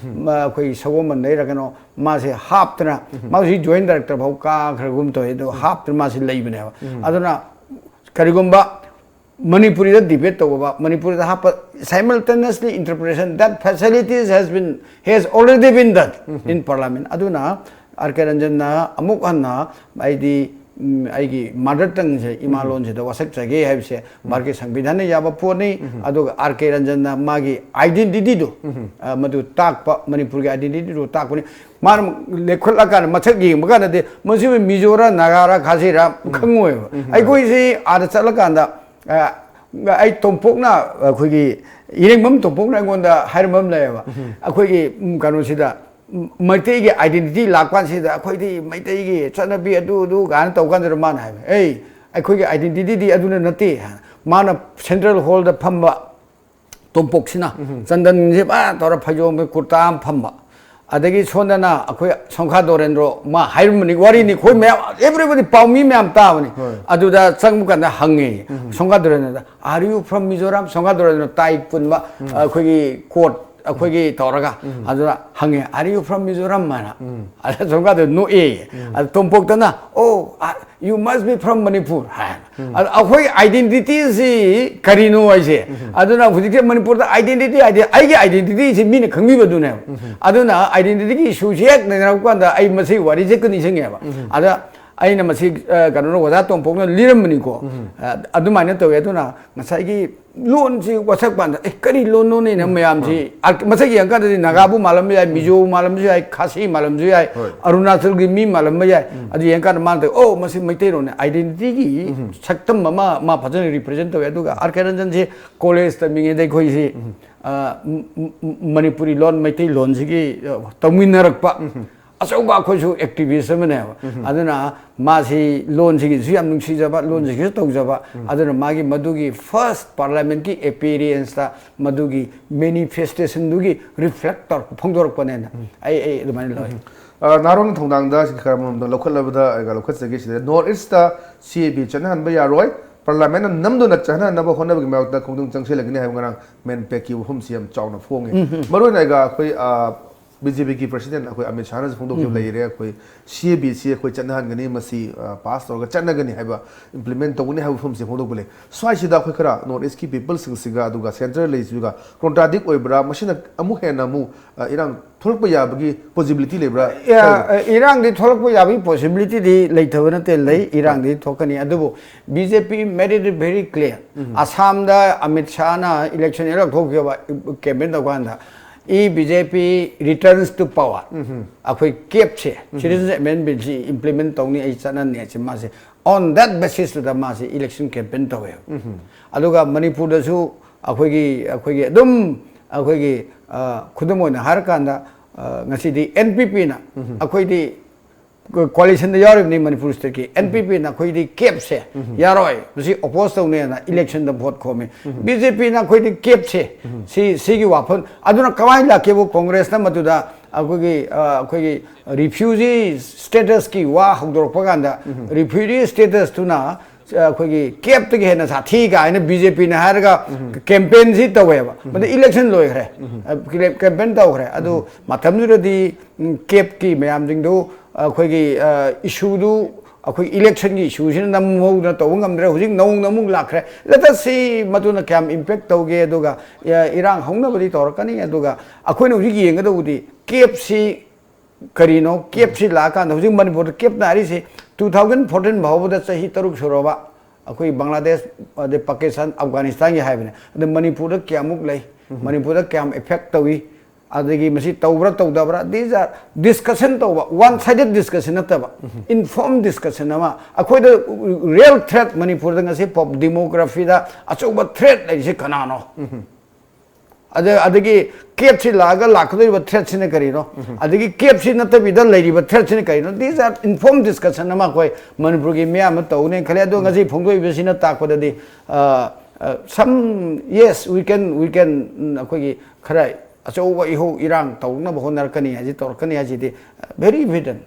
ꯃ- ꯑꯩꯈꯣꯏ ꯁꯒꯣꯜꯕꯟꯗꯩꯔ ꯀꯩꯅꯣ, ꯃꯥꯁꯦ ꯍꯥꯞꯇꯅ, ꯃꯥꯁꯤ ꯖꯣꯏꯟ ꯗꯥꯏꯔꯦꯛꯇꯔ ꯐꯥꯎ ꯀꯥꯈ꯭ꯔꯒꯨꯝ ꯇꯧꯋꯦ꯫ ꯑꯗꯣ ꯍꯥꯞꯇꯅ ꯃꯥꯁꯤ ꯂꯩꯕꯅꯦꯕ꯫ ꯑꯗꯨꯅ ꯀꯔꯤꯒꯨꯝꯕ ꯃꯅꯤꯄꯨꯔꯤꯗ ꯗꯤꯕꯦꯠ ꯇꯧꯕ, ꯃꯅꯤꯄꯨꯔꯤꯗ ꯍꯥꯞꯄ, simultaneously interpretation, that facilities has been, has already been done in parliament. ꯑꯗꯨꯅ ꯑꯥꯔ ꯀꯦ ꯔꯟꯖꯟꯅ ꯑꯃꯨꯛ ꯍꯟꯅ, ꯍꯥꯏꯗꯤ, ꯎꯝ, ꯑꯩꯒꯤ ꯃꯥꯗꯔ ꯇꯪꯁꯦ, ꯏꯃꯥ ꯂꯣꯟꯁꯤꯗ ꯋꯥꯁꯛꯆꯒꯦ ꯍꯥꯏꯕꯁꯦ ꯚꯥꯔꯠꯀꯤ ꯁꯪꯕꯤꯙꯥꯟꯅ ꯌꯥꯕ ꯄꯣꯠꯅꯤ꯫ ꯑꯗꯨꯒ ꯑꯥꯔ ꯀꯦ ꯔꯟꯖꯟꯅ ꯃꯥꯒꯤ identityꯗꯨ, ꯑ, ꯃꯗꯨ ꯇꯥꯛꯄ, ꯃꯅꯤꯄꯨꯔꯒꯤ identityꯗꯨ ꯇꯥꯛꯄꯅꯤ꯫ ꯃꯥꯅ ꯂꯦꯞꯈꯠꯂꯀꯥꯟꯗ ꯃꯁꯛ ꯌꯦꯡꯕ ꯀꯥꯟꯗꯗꯤ ꯃꯁꯤꯕꯨ ꯃꯤꯖꯣꯔꯥ, ꯅꯥꯒꯥꯔꯥ, ꯈꯥꯁꯤꯔꯥ ꯈꯪꯉꯣꯏꯕ꯫ ꯑꯩꯈꯣꯏꯁꯤ ꯑꯥꯗ ꯆꯠꯂꯀꯥꯟꯗ, ꯑ, ꯑꯩ ꯇꯣꯝꯄꯣꯛꯅ ꯑꯩꯈꯣꯏꯒꯤ, ꯏꯔꯦꯡꯕꯝ ꯇꯣꯝꯄꯣꯛꯅ ꯑꯩꯉꯣꯟꯗ ꯍꯥꯏꯔꯝꯕ ꯑꯃ ꯂꯩꯌꯦꯕ꯫ ꯑꯩꯈꯣꯏꯒꯤ, ꯎꯝ, ꯀꯩꯅꯣꯁꯤꯗ, ꯎꯝ, ꯃꯩꯇꯩꯒꯤ identity ꯂꯥꯛꯄ ꯀꯥꯟꯁꯤꯗ, ꯑꯩꯈꯣꯏꯗꯤ ꯃꯩꯇꯩꯒꯤ ꯆꯠꯅꯕꯤ ꯑꯗꯨ ꯑꯗꯨ ꯀꯥꯏꯅ ꯇꯧ ꯀꯥꯟꯁꯤꯗ ꯃꯥꯅ ꯍꯥꯏꯕ, "ꯑꯩ, ꯑꯩꯈꯣꯏꯒꯤ identityꯗꯤ ꯑꯗꯨꯅ ꯅꯠꯇꯦ" ꯍꯥꯏꯅ꯫ ꯃꯥꯅ central hallꯗ ꯐꯝꯕ ꯇꯣꯝꯄꯣꯛꯁꯤꯅ ꯆꯟꯗꯟꯁꯦ ꯄꯨꯔꯥ ꯇꯧꯔ ꯐꯩꯖꯣꯝꯒ ꯀꯨꯔꯇꯥ ꯑꯃ ꯐꯝꯕ, ꯑꯗꯒꯤ ꯁꯣꯝꯗꯅ ꯑꯩꯈꯣꯏ ꯁꯣꯡꯈꯥ ꯗꯣꯔꯦꯟꯗ꯭ꯔꯣ, ꯃꯥ ꯍꯥꯏꯔꯝꯕꯅꯤ, ꯋꯥꯔꯤꯅꯤ, ꯑꯩꯈꯣꯏ ꯃꯌꯥꯝ, everybody, ꯄꯥꯎꯃꯤ ꯃꯌꯥꯝ ꯇꯥꯕꯅꯤ꯫ ꯍꯣꯏ꯫ ꯑꯗꯨꯗ ꯆꯪꯕ ꯀꯥꯟꯗ ꯍꯪꯉꯦ, ꯁꯣꯡꯈꯥ ꯗꯣꯔꯦꯟꯗ꯭ꯔꯣꯗ, "Are you from Mizoram?" ꯁꯣꯡꯈꯥ Dorendro tie ꯄꯨꯟꯕ, ꯑꯩꯈꯣꯏꯒꯤ coat, ꯑꯩꯈꯣꯏꯒꯤ ꯇꯧꯔꯒ, ꯑꯗꯨꯗ ꯍꯪꯉꯦ, "Are you from Mizoram?" ꯍꯥꯏꯅ꯫ ꯑꯗ ꯁꯣꯡꯈꯥꯗꯣ ꯅꯣꯛꯑꯦ꯫ ꯑꯗ ꯇꯣꯝꯄꯣꯛꯇꯅ, "Oh, uh, you must be from Manipur" ꯍꯥꯏ꯫ ꯑꯗ ꯑꯩꯈꯣꯏ identityꯁꯤ ꯀꯔꯤꯅꯣ ꯍꯥꯏꯁꯦ꯫ ꯑꯗꯨꯅ ꯍꯧꯖꯤꯛꯁꯦ ꯃꯅꯤꯄꯨꯔꯗ identity ꯍꯥꯏꯗꯤ ꯑꯩꯒꯤ identityꯁꯤ ꯃꯤꯅ ꯈꯪꯕꯤꯕꯗꯨꯅꯦꯕ꯫ ꯑꯗꯨꯅ identityꯒꯤ issueꯁꯤ ꯍꯦꯛ ꯅꯩꯅꯔꯛꯄ ꯀꯥꯟꯗ ꯑꯩ ꯃꯁꯤ ꯋꯥꯔꯤꯁꯦ ꯍꯦꯛꯇ ꯅꯤꯡꯁꯤꯡꯉꯦꯕ꯫ ꯑꯗ ꯑꯩꯅ ꯃꯁꯤ, ꯑ, ꯀꯩꯅꯣꯅ, ꯑꯣꯖꯥ ꯇꯣꯝꯄꯣꯛꯅ ꯂꯤꯔꯝꯕꯅꯤꯀꯣ꯫ ꯑ, ꯑꯗꯨꯃꯥꯏꯅ ꯇꯧꯋꯦ꯫ ꯑꯗꯨꯅ ꯉꯁꯥꯏꯒꯤ ꯂꯣꯟꯁꯤ ꯋꯥꯁꯛ ꯄꯥꯟꯗ, "ꯑꯦ, ꯀꯔꯤ ꯂꯣꯟꯅꯣꯅꯦꯅ?" ꯃꯌꯥꯝꯁꯤ ꯑ, ꯃꯁꯛ ꯌꯦꯡꯉꯀꯥꯟꯗꯗꯤ ꯅꯥꯒꯥꯕꯨ ꯃꯥꯜꯂꯝꯕ ꯌꯥꯏ, ꯃꯤꯖꯣ ꯃꯥꯜꯂꯝꯕꯁꯨ ꯌꯥꯏ, ꯈꯥꯁꯤ ꯃꯥꯜꯂꯝꯕꯁꯨ ꯌꯥꯏ, ꯍꯣꯏ꯫ ꯑꯔꯨꯅꯥꯆꯜꯒꯤ ꯃꯤ ꯃꯥꯜꯂꯝꯕ ꯌꯥꯏ꯫ ꯑꯗꯨ ꯌꯦꯡꯉꯀꯥꯟꯗ ꯃꯥꯅ ꯇꯧ, "ꯑꯣ, ꯃꯁꯤ ꯃꯩꯇꯩꯔꯣꯟꯅꯦ, identityꯒꯤ ꯁꯛꯇꯝ ꯑꯃ ꯃꯥ ꯐꯖꯅ represent ꯇꯧꯋꯦ"꯫ ꯑꯗꯨꯒ ꯑꯥꯔ ꯀꯦ ꯔꯟꯖꯟꯁꯤ college ꯇꯝꯃꯤꯉꯩꯗ ꯑꯩꯈꯣꯏꯁꯤ, ꯑ, ꯝ-, ꯝ-, ꯃꯅꯤꯄꯨꯔꯤ ꯂꯣꯟ, ꯃꯩꯇꯩꯂꯣꯟꯁꯤꯒꯤ, ꯑ, ꯇꯧꯃꯤꯟꯅꯔꯛꯄ ꯑꯆꯧꯕ ꯑꯩꯈꯣꯏꯁꯨ activist ꯑꯃꯅꯦꯕ꯫ ꯑꯗꯨꯅ ꯃꯥꯁꯤ ꯂꯣꯟꯁꯤꯒꯤꯁꯨ ꯌꯥꯝ ꯅꯨꯡꯁꯤꯖꯕ, ꯂꯣꯟꯁꯤꯒꯤꯁꯨ ꯇꯧꯖꯕ꯫ ꯑꯗꯨꯅ ꯃꯥꯒꯤ ꯃꯗꯨꯒꯤ first parliamentꯀꯤ appearanceꯇ ꯃꯗꯨꯒꯤ manifestationꯗꯨꯒꯤ reflect ꯇꯧꯔꯛꯄ, ꯐꯣꯡꯗꯣꯔꯛꯄꯅꯦꯅ ꯑꯩ, ꯑꯩ ꯑꯗꯨꯃꯥꯏꯅ ꯂꯧꯋꯤ꯫ ꯑ, ꯅꯍꯥꯔꯣꯜꯒꯤ ꯊꯧꯗꯥꯡꯗ ꯁꯤ ꯈꯔ ꯑꯃꯔꯣꯝꯗ ꯂꯧꯈꯠꯂꯕꯗ ꯑꯩꯒ ꯂꯧꯈꯠꯆꯒꯦ꯫ ꯁꯤꯗ North Eastꯇ CAB ꯆꯠꯅꯍꯟꯕ ꯌꯥꯔꯣꯏ, parliamentꯅ ꯅꯝꯗꯨꯅ ꯆꯠꯅꯍꯟꯅꯕ ꯍꯣꯠꯅꯕꯒꯤ ꯃꯥꯌꯣꯛꯇ ꯈꯣꯡꯖꯪ ꯆꯪꯁꯤꯜꯂꯛꯀꯅꯤ ꯍꯥꯏꯕ ꯉꯔꯥꯡ MANPACꯀꯤ ꯋꯥꯐꯝꯁꯤ ꯌꯥꯝ ꯆꯥꯎꯅ ꯐꯣꯡꯉꯤ꯫ ꯃꯔꯨꯑꯣꯏꯅ ꯑꯩꯒ ꯑꯩꯈꯣꯏ, ꯑ, BJPꯒꯤ president ꯑꯩꯈꯣꯏ ꯑꯃꯤꯠ ꯁꯥꯍꯅꯁꯨ ꯐꯣꯡꯗꯣꯛꯈꯤꯕ ꯂꯩꯔꯦ꯫ ꯑꯩꯈꯣꯏ CABꯁꯤ ꯑꯩꯈꯣꯏ ꯆꯠꯅꯍꯟꯒꯅꯤ, ꯃꯁꯤ, ꯑ, pass ꯇꯧꯔꯒ ꯆꯠꯅꯒꯅꯤ ꯍꯥꯏꯕ, implement ꯇꯧꯒꯅꯤ ꯍꯥꯏꯕ ꯋꯥꯐꯝꯁꯤ ꯐꯣꯡꯗꯣꯛꯄ ꯂꯩ꯫ ꯁ꯭ꯋꯥꯏꯁꯤꯗ ꯑꯩꯈꯣꯏ ꯈꯔ North Eastꯀꯤ peopleꯁꯤꯡꯁꯤꯒ ꯑꯗꯨꯒ central ꯂꯩꯁꯤꯒ contradict ꯑꯣꯏꯕ꯭ꯔꯥ? ꯃꯁꯤꯅ ꯑꯃꯨꯛ ꯍꯦꯟꯅ ꯑꯃꯨꯛ, ꯑ, ꯏꯔꯥꯡ ꯊꯣꯛꯂꯛꯄ ꯌꯥꯕꯒꯤ possibilityꯗꯤ ꯂꯩꯕ꯭ꯔꯥ? ꯌꯥ, ꯀꯔꯤ? ꯑ, ꯏꯔꯥꯡꯗꯤ ꯊꯣꯛꯂꯛꯄ ꯌꯥꯕꯒꯤ possibilityꯗꯤ ꯂꯩꯇꯕ ꯅꯠꯇꯦ, ꯂꯩ, ꯏꯔꯥꯡꯗꯤ ꯊꯣꯛꯀꯅꯤ꯫ ꯑꯗꯨꯕꯨ BJP made it very clear꯫ ꯑꯁꯥꯝꯗ Amit ꯁꯥꯍꯅ election ꯍꯦꯛ ꯂꯧꯊꯣꯛꯈꯤꯕ campaign ꯇꯧꯀꯥꯟꯗ, "If BJP returns to power, ꯑꯩꯈꯣꯏ CABꯁꯦ, Citizens Amendment Billꯁꯤ implement ꯇꯧꯅꯤ, ꯑꯩ ꯆꯠꯅꯅꯤ" ꯍꯥꯏꯁꯦ ꯃꯥꯁꯦ on that basisꯇꯨꯗ ꯃꯥꯁꯦ election campaign ꯇꯧꯋꯦꯕ꯫ ꯑꯗꯨꯒ ꯃꯅꯤꯄꯨꯔꯗꯁꯨ ꯑꯩꯈꯣꯏꯒꯤ ꯑꯩꯈꯣꯏꯒꯤ ꯑꯗꯨꯝ ꯑꯩꯈꯣꯏꯒꯤ ꯑ, ꯈꯨꯗꯝ ꯑꯣꯏꯅ ꯍꯥꯏꯔꯀꯥꯟꯗ ꯑ, ꯉꯁꯤꯗꯤ ꯑꯦꯟ ꯄꯤ ꯄꯤꯅ ꯑꯩꯈꯣꯏꯗꯤ ꯀꯣꯂꯤꯁꯟꯗ ꯌꯥꯎꯔꯤꯕꯅꯤ ꯃꯅꯤꯄꯨꯔ ꯁ꯭ꯇꯦꯠꯀꯤ꯫ ꯑꯦꯟ ꯄꯤ ꯄꯤꯅ ꯑꯩꯈꯣꯏꯗꯤ ꯀꯦꯞꯁꯦ ꯌꯥꯔꯣꯏ, ꯃꯁꯤ ꯑꯣꯄꯣꯖ ꯇꯧꯅꯦꯅ ꯏꯂꯦꯛꯁꯟꯗ ꯚꯣꯠ ꯈꯣꯝꯃꯤ꯫ ꯕꯤ ꯖꯦ ꯄꯤꯅ ꯑꯩꯈꯣꯏꯗꯤ ꯀꯦꯞꯁꯦ ꯁꯤ ꯁꯤꯒꯤ ꯋꯥꯐꯝ ꯑꯗꯨꯅ ꯀꯃꯥꯏꯅ ꯂꯥꯛꯀꯦꯕꯨ ꯀꯣꯡꯒ꯭ꯔꯦꯁꯅ ꯃꯗꯨꯗ ꯑꯩꯈꯣꯏꯒꯤ ꯑ, ꯑꯩꯈꯣꯏꯒꯤ ꯔꯤꯐ꯭ꯌꯨꯖꯤ ꯁ꯭ꯇꯦꯇꯁꯀꯤ ꯋꯥ ꯍꯧꯗꯣꯔꯛꯄ ꯀꯥꯟꯗ ꯔꯤꯐ꯭ꯌꯨꯖꯤ ꯁ꯭ꯇꯦꯇꯁꯇꯨꯅ ꯑꯩꯈꯣꯏꯒꯤ ꯀꯦꯞꯇꯒꯤ ꯍꯦꯟꯅ ꯁꯥꯊꯤ ꯀꯥꯏꯅ ꯕꯤ ꯖꯦ ꯄꯤꯅ ꯍꯥꯏꯔꯒ ꯀꯦꯝꯄꯦꯟꯁꯤ ꯇꯧꯋꯦꯕ꯫ ꯃꯗꯨ ꯏꯂꯦꯛꯁꯟ ꯂꯣꯏꯈ꯭ꯔꯦ, ꯀꯦꯝꯄꯦꯟ ꯇꯧꯈ꯭ꯔꯦ꯫ ꯑꯗꯨ ꯃꯇꯝꯗꯨꯗꯗꯤ ꯎꯝ, ꯀꯦꯞꯀꯤ ꯃꯌꯥꯝꯁꯤꯡꯗꯨ ꯑꯩꯈꯣꯏꯒꯤ ꯏꯁꯨꯗꯨ ꯑꯩꯈꯣꯏ ꯏꯂꯦꯛꯁꯟꯒꯤ ꯏꯁꯨꯁꯤꯅ ꯅꯝꯍꯧꯗꯅ ꯇꯧꯕ ꯉꯝꯗ꯭ꯔꯦ꯫ ꯍꯧꯖꯤꯛ ꯅꯧꯅ ꯑꯃꯨꯛ ꯂꯥꯛꯈ꯭ꯔꯦ꯫ ꯂꯦꯇꯁ ꯁꯤ ꯃꯗꯨꯅ ꯀꯌꯥꯝ ꯏꯝꯄꯦꯛ ꯇꯧꯒꯦ, ꯑꯗꯨꯒ ꯑ, ꯏꯔꯥꯡ ꯍꯧꯅꯕꯗꯤ ꯇꯧꯔꯛꯀꯅꯤ꯫ ꯑꯗꯨꯒ ꯑꯩꯈꯣꯏꯅ ꯍꯧꯖꯤꯛ ꯌꯦꯡꯒꯗꯧꯕꯗꯤ ꯀꯦꯞꯁꯤ ꯀꯔꯤꯅꯣ? ꯀꯦꯞꯁꯤ ꯂꯥꯛꯑꯀꯥꯟꯗ ꯍꯧꯖꯤꯛ ꯃꯅꯤꯄꯨꯔꯗ ꯀꯦꯞ ꯅꯥꯔꯤꯁꯤ ꯇꯨ ꯊꯥꯎꯖꯟ ꯐꯣꯔꯇꯤꯟ ꯐꯥꯎꯕꯗ ꯆꯍꯤ ꯇꯔꯨꯛ ꯁꯨꯔꯕ ꯑꯩꯈꯣꯏ ꯕꯪꯒ꯭ꯂꯥꯗꯦꯁ, ꯑꯗꯩ ꯄꯥꯀꯤꯁꯇꯥꯟ, ꯑꯐꯒꯥꯅꯤꯁꯇꯥꯟꯒꯤ ꯍꯥꯏꯕꯅꯦ꯫ ꯑꯗ ꯃꯅꯤꯄꯨꯔꯗ ꯀꯌꯥꯃꯨꯛ ꯂꯩ, ꯃꯅꯤꯄꯨꯔꯗ ꯀꯌꯥꯝ ꯏꯐꯦꯛ ꯇꯧꯏ, ꯑꯗꯒꯤ ꯃꯁꯤ ꯇꯧꯕ꯭ꯔꯥ ꯇꯧꯗꯕ꯭ꯔꯥ, these are discussion ꯇꯧꯕ, ꯋꯥꯟ ꯁꯥꯏꯗꯦꯠ ꯗꯤꯁꯀꯁꯟ ꯅꯠꯇꯕ, ꯏꯟꯐꯣꯔꯝ ꯗꯤꯁꯀꯁꯟ ꯑꯃ꯫ ꯑꯩꯈꯣꯏꯗ ꯔꯤꯌꯦꯜ ꯊ꯭ꯔꯦꯠ ꯃꯅꯤꯄꯨꯔꯗ ꯉꯁꯤ ꯗꯤꯃꯣꯒ꯭ꯔꯥꯐꯤꯗ ꯑꯆꯧꯕ ꯊ꯭ꯔꯦꯠ ꯂꯩꯔꯤꯁꯦ ꯀꯅꯥꯅꯣ? ꯑꯗ ꯑꯗꯒꯤ ꯀꯦꯞꯁꯤ ꯂꯥꯛꯑꯒ ꯂꯥꯛꯀꯗꯧꯔꯤꯕ ꯊ꯭ꯔꯦꯠꯁꯤꯅ ꯀꯔꯤꯅꯣ? ꯑꯗꯒꯤ ꯀꯦꯞꯁꯤ ꯅꯠꯇꯕꯤꯗ ꯂꯩꯔꯤꯕ ꯊ꯭ꯔꯦꯠꯁꯤꯅ ꯀꯔꯤꯅꯣ? These are informed discussion ꯑꯃ ꯑꯩꯈꯣꯏ ꯃꯅꯤꯄꯨꯔꯒꯤ ꯃꯤꯌꯥꯝꯅ ꯇꯧꯅꯦꯅ ꯈꯜꯂꯦ꯫ ꯑꯗꯣ ꯉꯁꯤ ꯐꯣꯡꯗꯣꯛꯏꯕꯁꯤꯅ ꯇꯥꯛꯄꯗꯗꯤ, ꯑ, ꯑ, some, yes, we can, we can, ꯎꯝ, ꯑꯩꯈꯣꯏꯒꯤ ꯈꯔ ꯑꯆꯧꯕ ꯏꯍꯧ ꯏꯔꯥꯡ ꯇꯧꯅꯕ ꯍꯣꯠꯅꯔꯛꯀꯅꯤ ꯍꯥꯏꯁꯤ, ꯇꯧꯔꯛꯀꯅꯤ ꯍꯥꯏꯁꯤꯗꯤ, very evident꯫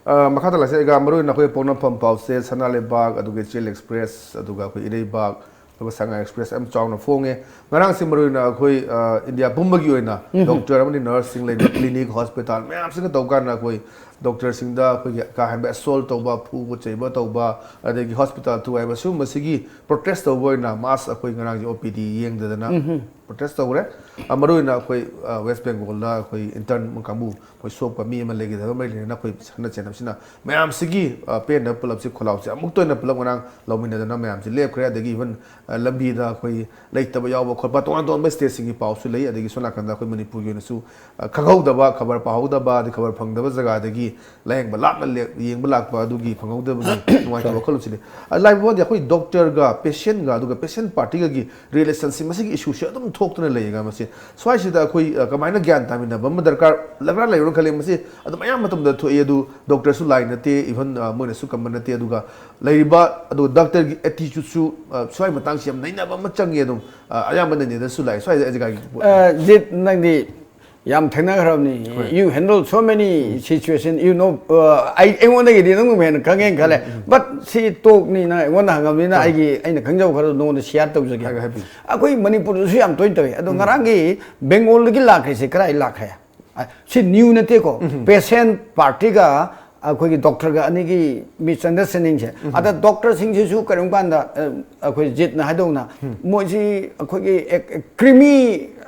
ꯑ, ꯃꯈꯥ ꯇꯥꯜꯂꯁꯦ꯫ ꯑꯩꯒ ꯃꯔꯨꯑꯣꯏꯅ ꯑꯩꯈꯣꯏ ꯄꯣꯛꯅꯐꯝ ꯄꯥꯎꯆꯦ, ꯁꯅꯥ ꯂꯩꯕꯥꯛ, ꯑꯗꯨꯒ ꯏꯆꯦꯜ ꯑꯦꯛꯁꯄ꯭ꯔꯦꯁ, ꯑꯗꯨꯒ ꯑꯩꯈꯣꯏ ꯏꯔꯩꯕꯥꯛ, ꯑꯗꯨꯒ ꯁꯉꯥꯏ ꯑꯦꯛꯁꯄ꯭ꯔꯦꯁ ꯌꯥꯝ ꯆꯥꯎꯅ ꯐꯣꯡꯉꯦ꯫ ꯉꯔꯥꯡꯁꯦ ꯃꯔꯨꯑꯣꯏꯅ ꯑꯩꯈꯣꯏ, ꯑ, ꯏꯟꯗꯤꯌꯥ ꯄꯨꯝꯕꯒꯤ ꯑꯣꯏꯅ ꯗꯣꯛꯇꯔ ꯑꯃꯗꯤ ꯅꯔꯁꯁꯤꯡ ꯂꯩꯕ ꯀ꯭ꯂꯤꯅꯤꯛ, ꯍꯣꯁꯄꯤꯇꯥꯜ ꯃꯌꯥꯝꯁꯤꯒ ꯇꯧꯀꯥꯟꯗ ꯑꯩꯈꯣꯏ ꯗꯣꯛꯇꯔꯁꯤꯡꯗ ꯑꯩꯈꯣꯏꯒꯤ ꯀꯥ ꯍꯦꯟꯕ ꯑꯦꯁꯣꯜ ꯇꯧꯕ, ꯐꯨꯕ ꯆꯩꯕ ꯇꯧꯕ, ꯑꯗꯒꯤ ꯍꯣꯁꯄꯤꯇꯥꯜ ꯊꯨꯒꯥꯏꯕ, ꯁꯤꯒꯨꯝꯕꯁꯤꯒꯤ ꯄ꯭ꯔꯣꯇꯦꯁ ꯇꯧꯕ ꯑꯣꯏꯅ ꯃꯥꯁ ꯑꯩꯈꯣꯏ ꯉꯔꯥꯡꯁꯦ ꯑꯣ ꯄꯤ ꯗꯤ ꯌꯦꯡꯗꯗꯅ ꯄ꯭ꯔꯣꯇꯦꯁ ꯇꯧꯈ꯭ꯔꯦ꯫ ꯑ, ꯃꯔꯨꯑꯣꯏꯅ ꯑꯩꯈꯣꯏ, ꯑ, ꯋꯦꯁ ꯕꯦꯡꯒꯣꯜꯗ ꯑꯩꯈꯣꯏ ꯏꯟꯇꯔꯟ ꯀꯥꯡꯕꯨ, ꯑꯩꯈꯣꯏ ꯁꯣꯛꯄ ꯃꯤ ꯑꯃ ꯂꯩꯈꯤꯗꯕ ꯃꯔꯤ ꯂꯩꯅꯅ ꯑꯩꯈꯣꯏ ꯈꯠꯅ ꯆꯩꯅꯕꯁꯤꯅ ꯃꯌꯥꯝꯁꯤꯒꯤ, ꯑ, ꯄꯦꯟꯗꯕ ꯄꯨꯂꯞꯁꯤ ꯈꯣꯜꯂꯥꯎꯁꯦ ꯑꯃꯨꯛꯇ ꯑꯣꯏꯅ ꯄꯨꯂꯞ ꯉꯔꯥꯡ ꯂꯧꯃꯤꯟꯅꯗꯅ ꯃꯌꯥꯝꯁꯤ ꯂꯦꯞꯈ꯭ꯔꯦ꯫ ꯑꯗꯒꯤ ꯏꯚꯟ, ꯑ, ꯂꯝꯕꯤꯗ ꯑꯩꯈꯣꯏ ꯂꯩꯇꯕ ꯌꯥꯎꯕ ꯈꯣꯠꯄ ꯇꯣꯉꯥꯟ ꯇꯣꯉꯥꯟꯕ ꯁ꯭ꯇꯦꯠꯁꯤꯡꯒꯤ ꯄꯥꯎꯁꯨ ꯂꯩ꯫ ꯑꯗꯒꯤ ꯁꯣꯝ ꯅꯥꯀꯟꯗ ꯑꯩꯈꯣꯏ ꯃꯅꯤꯄꯨꯔꯒꯤ ꯑꯣꯏꯅꯁꯨ, ꯑ, ꯈꯪꯍꯧꯗꯕ, ꯈꯕꯔ ꯄꯥꯍꯧꯗꯕ, ꯑꯗꯩ ꯈꯕꯔ ꯐꯪꯗꯕ ꯖꯒꯥꯗꯒꯤ ꯂꯥꯌꯦꯡꯕ ꯂꯥꯞꯅ ꯂꯦ-, ꯌꯦꯡꯕ ꯂꯥꯛꯄ ꯑꯗꯨꯒꯤ ꯐꯪꯍꯧꯗꯕꯒꯤ ꯅꯨꯡꯉꯥꯏꯇꯕ ꯋꯥꯈꯜꯂꯣꯟꯁꯤꯅꯤ꯫ ꯑ, ꯂꯥꯏꯕ ꯋꯥꯗꯤ ꯑꯩꯈꯣꯏ ꯗꯣꯛꯇꯔꯒ ꯄꯦꯁꯦꯟꯒ ꯑꯗꯨꯒ ꯄꯦꯁꯦꯟ ꯄꯥꯔꯇꯤꯒꯒꯤ ꯔꯤꯂꯦꯁꯟꯁꯤꯞ ꯃꯁꯤꯒꯤ ꯏꯁꯨꯁꯦ ꯑꯗꯨꯝ ꯊꯣꯛꯇꯨꯅ ꯂꯩꯌꯦꯒ ꯃꯁꯤ꯫ ꯁ꯭ꯋꯥꯏꯁꯤꯗ ꯑꯩꯈꯣꯏ, ꯑ, ꯀꯃꯥꯏꯅ ꯒ꯭ꯌꯥꯟ ꯇꯥꯃꯤꯟꯅꯕ ꯑꯃ ꯗꯔꯀꯥꯔ, ꯗꯔꯀꯥꯔ ꯂꯩꯕ꯭ꯔꯥ ꯈꯜꯂꯦ꯫ ꯃꯁꯤ ꯑꯗꯨꯝ ꯑꯌꯥꯝꯕ ꯃꯇꯝꯗ ꯊꯣꯛꯏ꯫ ꯑꯗꯨ ꯗꯣꯛꯇꯔꯁꯨ ꯂꯥꯏ ꯅꯠꯇꯦ, ꯏꯚꯟ, ꯑ, ꯃꯣꯏꯅꯁꯨ ꯀꯝꯕ ꯅꯠꯇꯦ꯫ ꯑꯗꯨꯒ ꯂꯩꯔꯤꯕ, ꯑꯗꯨꯒ ꯗꯥꯛꯇꯔꯒꯤ ꯑꯦꯇꯤꯆꯨꯠꯁꯨ, ꯑ, ꯁ꯭ꯋꯥꯏ ꯃꯇꯥꯡꯁꯤ ꯌꯥꯝ ꯅꯩꯅꯕ ꯑꯃ ꯆꯪꯉꯤ꯫ ꯑꯗꯨꯝ, ꯑ, ꯑꯌꯥꯝꯕ ꯅꯩꯅꯗꯁꯨ ꯂꯥꯛꯑꯦ ꯁ꯭ꯋꯥꯏꯗ ꯑꯩ ꯖꯒꯥꯒꯤ ꯄꯣꯠ꯫ ꯑ, ꯖꯤꯠ, ꯅꯪꯗꯤ ꯌꯥꯝ ꯊꯦꯡꯅꯈ꯭ꯔꯕꯅꯤ꯫ ꯍꯣꯏ꯫ You handle so many situation, you know, ꯑ, ꯑꯩ, ꯑꯩꯉꯣꯟꯗꯒꯤꯗꯤ ꯅꯪꯅ ꯍꯦꯟꯅ ꯈꯪꯉꯦꯅ ꯈꯜꯂꯦ꯫ ꯎꯝ, ꯎꯝ꯫ But ꯁꯤ ꯇꯣꯛꯅꯤ, ꯅꯪ ꯑꯩꯉꯣꯟꯗ ꯍꯪꯉꯕꯅꯤꯅ ꯍꯣꯏ꯫ ꯑꯩꯒꯤ, ꯑꯩꯅ ꯈꯪꯖꯕ ꯈꯔꯗꯣ ꯅꯉꯣꯟꯗ ꯁꯤꯌꯥꯔ ꯇꯧꯖꯒꯦ꯫ ꯍꯥꯏꯕꯤꯌꯨ, ꯍꯥꯏꯕꯤꯌꯨ꯫ ꯑꯩꯈꯣꯏ ꯃꯅꯤꯄꯨꯔꯗꯁꯨ ꯌꯥꯝ ꯇꯣꯏꯅ ꯇꯧꯏ꯫ ꯑꯗꯣ ꯎꯝ꯫ ꯉꯔꯥꯡꯒꯤ ꯕꯦꯡꯒꯣꯜꯗꯒꯤ ꯂꯥꯛꯈ꯭ꯔꯤꯁꯦ ꯀꯗꯥꯏ ꯂꯥꯛꯈ꯭ꯔꯦ? ꯑ, ꯁꯤ ꯅ꯭ꯌꯨ ꯅꯠꯇꯦꯀꯣ꯫ ꯎꯝ꯫ ꯄꯦꯁꯦꯟ ꯄꯥꯔꯇꯤꯒ ꯑꯩꯈꯣꯏꯒꯤ ꯗꯣꯛꯇꯔꯒ ꯑꯅꯤꯒꯤ ꯃꯤꯁꯑꯟꯗꯔꯁ꯭ꯇꯦꯟꯗꯤꯡꯁꯦ꯫ ꯎꯝ꯫ ꯑꯗ ꯗꯣꯛꯇꯔꯁꯤꯡꯁꯤꯁꯨ ꯀꯔꯤꯒꯨꯝꯕ ꯀꯥꯟꯗ, ꯑ, ꯑꯩꯈꯣꯏ ꯖꯤꯠꯅ ꯍꯥꯏꯗꯧꯅ ꯎꯝ꯫ ꯃꯣꯏꯁꯤ ꯑꯩꯈꯣꯏꯒꯤ ꯑꯦꯛ-, ꯑꯦꯛ-, ꯀ꯭ꯔꯤꯃꯤ,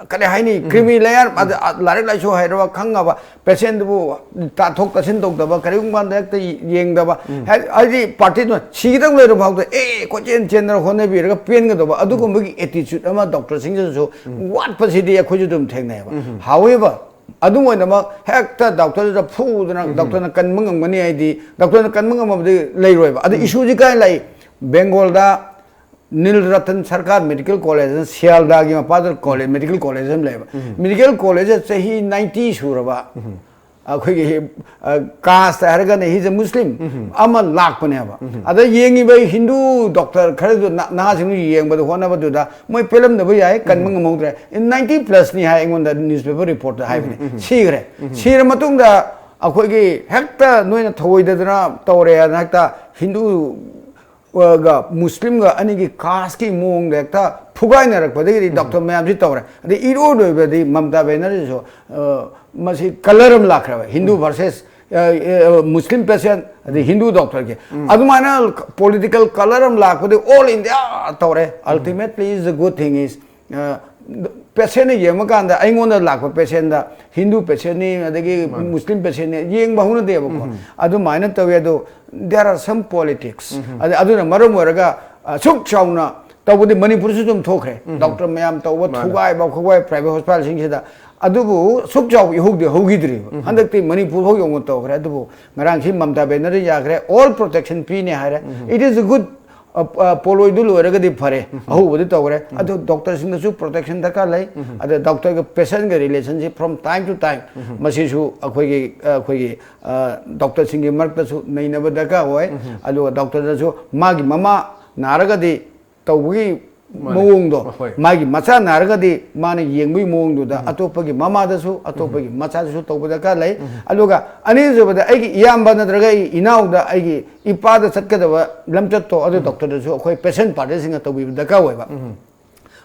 ꯀꯔꯤ ꯍꯥꯏꯅꯤ, ꯎꯝ꯫ ꯀ꯭ꯔꯤꯃꯤ ꯂꯦꯌꯔ, ꯑꯗ, ꯑ, ꯂꯥꯏꯔꯤꯛ ꯂꯥꯏꯁꯨ ꯍꯩꯔꯕ ꯈꯪꯉꯕ ꯄꯦꯁꯦꯟꯗꯨꯕꯨ ꯇꯥꯊꯣꯛ ꯇꯥꯁꯤꯟ ꯇꯧꯗꯕ, ꯀꯔꯤꯒꯨꯝꯕ ꯀꯥꯟꯗ ꯍꯦꯛꯇ ꯌꯦꯡꯗꯕ, ꯎꯝ꯫ ꯍꯥꯏ-, ꯍꯥꯏꯗꯤ ꯄꯥꯔꯇꯤꯗꯨꯅ ꯁꯤꯒꯗꯧ ꯂꯩꯔ ꯐꯥꯎꯗ ꯑꯦ ꯀꯣꯏꯆꯦꯟ ꯆꯦꯟꯗꯅ ꯍꯣꯠꯅꯕꯤꯔꯒ ꯄꯦꯟꯒꯗꯧꯕ ꯑꯗꯨꯒꯨꯝꯕꯒꯤ ꯑꯦꯇꯤꯆꯨꯠ ꯑꯃ ꯗꯣꯛꯇꯔꯁꯤꯡꯁꯤꯗꯁꯨ ꯎꯝ꯫ ꯋꯥꯠꯄꯁꯤꯗꯤ ꯑꯩꯈꯣꯏꯁꯨ ꯑꯗꯨꯝ ꯊꯦꯡꯅꯩꯌꯦꯕ꯫ ꯎꯝ꯫ However, ꯑꯗꯨꯝ ꯑꯣꯏꯅꯃꯛ ꯍꯦꯛꯇ ꯗꯣꯛꯇꯔꯗꯨꯗ ꯐꯨꯗꯅ ꯎꯝ꯫ ꯗꯣꯛꯇꯔꯅ ꯀꯟꯕ ꯉꯝꯒꯅꯤ ꯍꯥꯏꯗꯤ ꯗꯣꯛꯇꯔꯅ ꯀꯟꯕ ꯉꯝꯃꯕꯗꯤ ꯂꯩꯔꯣꯏꯕ꯫ ꯑꯗ ꯎꯝ꯫ ꯏꯁꯨꯁꯤ ꯀꯥꯏ ꯂꯥꯛꯏ? ꯕꯦꯡꯒꯣꯜꯗ ꯅꯤꯜ ꯔꯇꯟ ꯁꯔꯀꯥꯔ ꯃꯦꯗꯤꯀꯦꯜ ꯀꯣꯂꯦꯖ, ꯁꯤꯌꯥꯜꯗꯥꯒꯤ ꯃꯄꯥꯗ ꯀꯣꯂꯦꯖ, ꯃꯦꯗꯤꯀꯦꯜ ꯀꯣꯂꯦꯖ ꯑꯃ ꯂꯩꯌꯦꯕ꯫ ꯎꯝ꯫ ꯃꯦꯗꯤꯀꯦꯜ ꯀꯣꯂꯦꯖꯁꯦ ꯆꯍꯤ ꯅꯥꯏꯟꯇꯤ ꯁꯨꯔꯕ ꯎꯝ꯫ ꯑꯩꯈꯣꯏꯒꯤ, ꯑ, ꯀꯥꯁꯇ ꯍꯥꯏꯔꯒꯅ he's a Muslim ꯎꯝ꯫ ꯑꯃ ꯂꯥꯛꯄꯅꯦꯕ꯫ ꯎꯝ꯫ ꯑꯗ ꯌꯦꯡꯉꯤꯕ ꯍꯤꯟꯗꯨ ꯗꯣꯛꯇꯔ ꯈꯔꯗꯨ ꯅ-, ꯅꯍꯥꯁꯤꯡꯗꯨ ꯌꯦꯡꯕꯗ ꯍꯣꯠꯅꯕꯗꯨꯗ ꯃꯣꯏ ꯄꯦꯜꯂꯝꯗꯕ ꯌꯥꯏ, ꯀꯟꯕ ꯎꯝ꯫ ꯉꯝꯍꯧꯗ꯭ꯔꯦ꯫ ꯅꯥꯏꯟꯇꯤ ꯄ꯭ꯂꯁꯅꯤ ꯍꯥꯏ ꯑꯩꯉꯣꯟꯗ ꯅ꯭ꯌꯨꯁꯄꯦꯄꯔ ꯔꯤꯄꯣꯔꯠꯇ ꯍꯥꯏꯕꯅꯤ꯫ ꯎꯝ꯫ ꯁꯤꯈ꯭ꯔꯦ꯫ ꯎꯝ꯫ ꯁꯤꯔ ꯃꯇꯨꯡꯗ ꯑꯩꯈꯣꯏꯒꯤ ꯍꯦꯛꯇ ꯅꯣꯏꯅ ꯊꯧꯑꯣꯏꯗꯗꯅ ꯇꯧꯔꯦ ꯍꯥꯏꯅ ꯍꯦꯛꯇ ꯍꯤꯟꯗꯨ ꯒ ꯃꯨꯁꯂꯤꯝꯒ ꯑꯅꯤꯒꯤ ꯀꯥꯁꯀꯤ ꯃꯑꯣꯡꯗ ꯍꯦꯛꯇ ꯐꯨꯒꯥꯏꯅꯔꯛꯄꯗꯒꯤꯗꯤ ꯎꯝ꯫ ꯗꯣꯛꯇꯔ ꯃꯌꯥꯝꯁꯤ ꯇꯧꯔꯦ꯫ ꯑꯗꯩ ꯏꯔꯣꯏ ꯂꯣꯏꯕꯗꯤ ꯃꯃꯇꯥ ꯕꯦꯅꯔꯖꯤꯁꯨ, ꯑ, ꯃꯁꯤ ꯀꯂꯔ ꯑꯃ ꯂꯥꯛꯈ꯭ꯔꯦꯕ, ꯍꯤꯟꯗꯨ ꯎꯝ꯫ ꯚꯔꯁꯦꯁ, ꯑ, ꯑ, ꯃꯨꯁꯂꯤꯝ ꯄꯦꯁꯦꯟ, ꯑꯗꯩ ꯍꯤꯟꯗꯨ ꯗꯣꯛꯇꯔꯒꯤ꯫ ꯎꯝ꯫ ꯑꯗꯨꯃꯥꯏꯅ ꯄꯣꯂꯤꯇꯤꯀꯦꯜ ꯀꯂꯔ ꯑꯃ ꯂꯥꯛꯄꯗꯤ ꯑꯣꯜ ꯏꯟꯗꯤꯌꯥ ꯇꯧꯔꯦ꯫ ꯎꯝ꯫ Ultimately is the good thing is, ꯑ, ꯄꯦꯁꯦꯟꯅ ꯌꯦꯡꯕ ꯀꯥꯟꯗ ꯑꯩꯉꯣꯟꯗ ꯂꯥꯛꯄ ꯄꯦꯁꯦꯟꯗ ꯍꯤꯟꯗꯨ ꯄꯦꯁꯦꯟꯅꯤ ꯑꯗꯒꯤ ꯃꯥꯅꯦ꯫ ꯃꯨꯁꯂꯤꯝ ꯄꯦꯁꯦꯟꯅꯤ ꯌꯦꯡꯕ ꯍꯧꯅꯗꯦꯕꯀꯣ꯫ ꯎꯝ꯫ ꯑꯗꯨꯃꯥꯏꯅ ꯇꯧꯋꯤ꯫ ꯑꯗꯣ there are some politics꯫ ꯎꯝ꯫ ꯑꯗ-, ꯑꯗꯨꯅ ꯃꯔꯝ ꯑꯣꯏꯔꯒ ꯑꯁꯨꯛ ꯆꯥꯎꯅ ꯇꯧꯕꯗꯤ ꯃꯅꯤꯄꯨꯔꯁꯨ ꯑꯗꯨꯝ ꯊꯣꯛꯈ꯭ꯔꯦ꯫ ꯎꯝ꯫ ꯗꯣꯛꯇꯔ ꯃꯌꯥꯝ ꯇꯧꯕ ꯃꯥꯅꯦ꯫ ꯊꯨꯒꯥꯏꯕ ꯈꯣꯠꯀꯥꯏꯕ ꯄ꯭ꯔꯥꯏꯚꯦꯠ ꯍꯣꯁꯄꯤꯇꯥꯜꯁꯤꯡꯁꯤꯗ꯫ ꯑꯗꯨꯕꯨ ꯁꯨꯛ ꯆꯥꯎꯕ ꯏꯍꯧꯗꯤ ꯍꯧꯈꯤꯗ꯭ꯔꯤꯕ꯫ ꯍꯟꯗꯛꯇꯤ ꯃꯅꯤꯄꯨꯔ ꯐꯥꯎ ꯌꯧꯅ ꯇꯧꯈ꯭ꯔꯦ꯫ ꯑꯗꯨꯕꯨ ꯉꯔꯥꯡꯁꯤ ꯃꯃꯇꯥ ꯕꯦꯅꯔꯖꯤ ꯌꯥꯈ꯭ꯔꯦ, ꯑꯣꯜ ꯄ꯭ꯔꯣꯇꯦꯛꯁꯟ ꯄꯤꯅꯤ ꯍꯥꯏꯔꯦ꯫ It is a good, ꯑ, ꯑ, ꯄꯣꯂꯣꯏꯗꯨ ꯂꯣꯏꯔꯒꯗꯤ ꯐꯔꯦ, ꯑꯍꯧꯕꯗꯤ ꯇꯧꯈ꯭ꯔꯦ꯫ ꯑꯗꯨ ꯗꯣꯛꯇꯔꯁꯤꯡꯗꯁꯨ ꯄ꯭ꯔꯣꯇꯦꯛꯁꯟ ꯗꯔꯀꯥꯔ ꯂꯩ꯫ ꯑꯗ ꯗꯣꯛꯇꯔꯒ ꯄꯦꯁꯦꯟꯒ relationship from time to time, ꯃꯁꯤꯁꯨ ꯑꯩꯈꯣꯏꯒꯤ, ꯑ, ꯑꯩꯈꯣꯏꯒꯤ, ꯑ, ꯗꯣꯛꯇꯔꯁꯤꯡꯒꯤ ꯃꯔꯛꯇꯁꯨ ꯅꯩꯅꯕ ꯗꯔꯀꯥꯔ ꯑꯣꯏ꯫ ꯑꯗꯨꯒ ꯗꯣꯛꯇꯔꯗꯁꯨ ꯃꯥꯒꯤ ꯃꯃꯥ ꯅꯥꯔꯒꯗꯤ ꯇꯧꯕꯒꯤ ꯃꯥꯅꯦ꯫ ꯃꯑꯣꯡꯗꯣ, ꯍꯣꯏ꯫ ꯃꯥꯒꯤ ꯃꯆꯥ ꯅꯥꯔꯒꯗꯤ ꯃꯥꯅ ꯌꯦꯡꯕꯒꯤ ꯃꯑꯣꯡꯗꯨꯗ ꯑꯇꯣꯞꯄꯒꯤ ꯃꯃꯥꯗꯁꯨ, ꯑꯇꯣꯞꯄꯒꯤ ꯃꯆꯥꯗꯁꯨ ꯇꯧꯕ ꯗꯔꯀꯥꯔ ꯂꯩ꯫ ꯑꯗꯨꯒ ꯑꯅꯤꯁꯨꯕꯗ, ꯑꯩꯒꯤ ꯏꯌꯥꯝꯕ ꯅꯠꯇ꯭ꯔꯒ ꯑꯩꯒꯤ ꯏꯅꯥꯎꯗ, ꯑꯩꯒꯤ ꯏꯄꯥꯗ ꯆꯠꯀꯗꯕ ꯂꯝꯆꯠꯇꯣ, ꯑꯗꯨ ꯗꯣꯛꯇꯔꯗꯁꯨ ꯑꯩꯈꯣꯏ ꯄꯦꯁꯦꯟ ꯄꯥꯔꯇꯤꯁꯤꯡꯅ ꯇꯧꯕꯤꯕ ꯗꯔꯀꯥꯔ ꯑꯣꯏꯕ꯫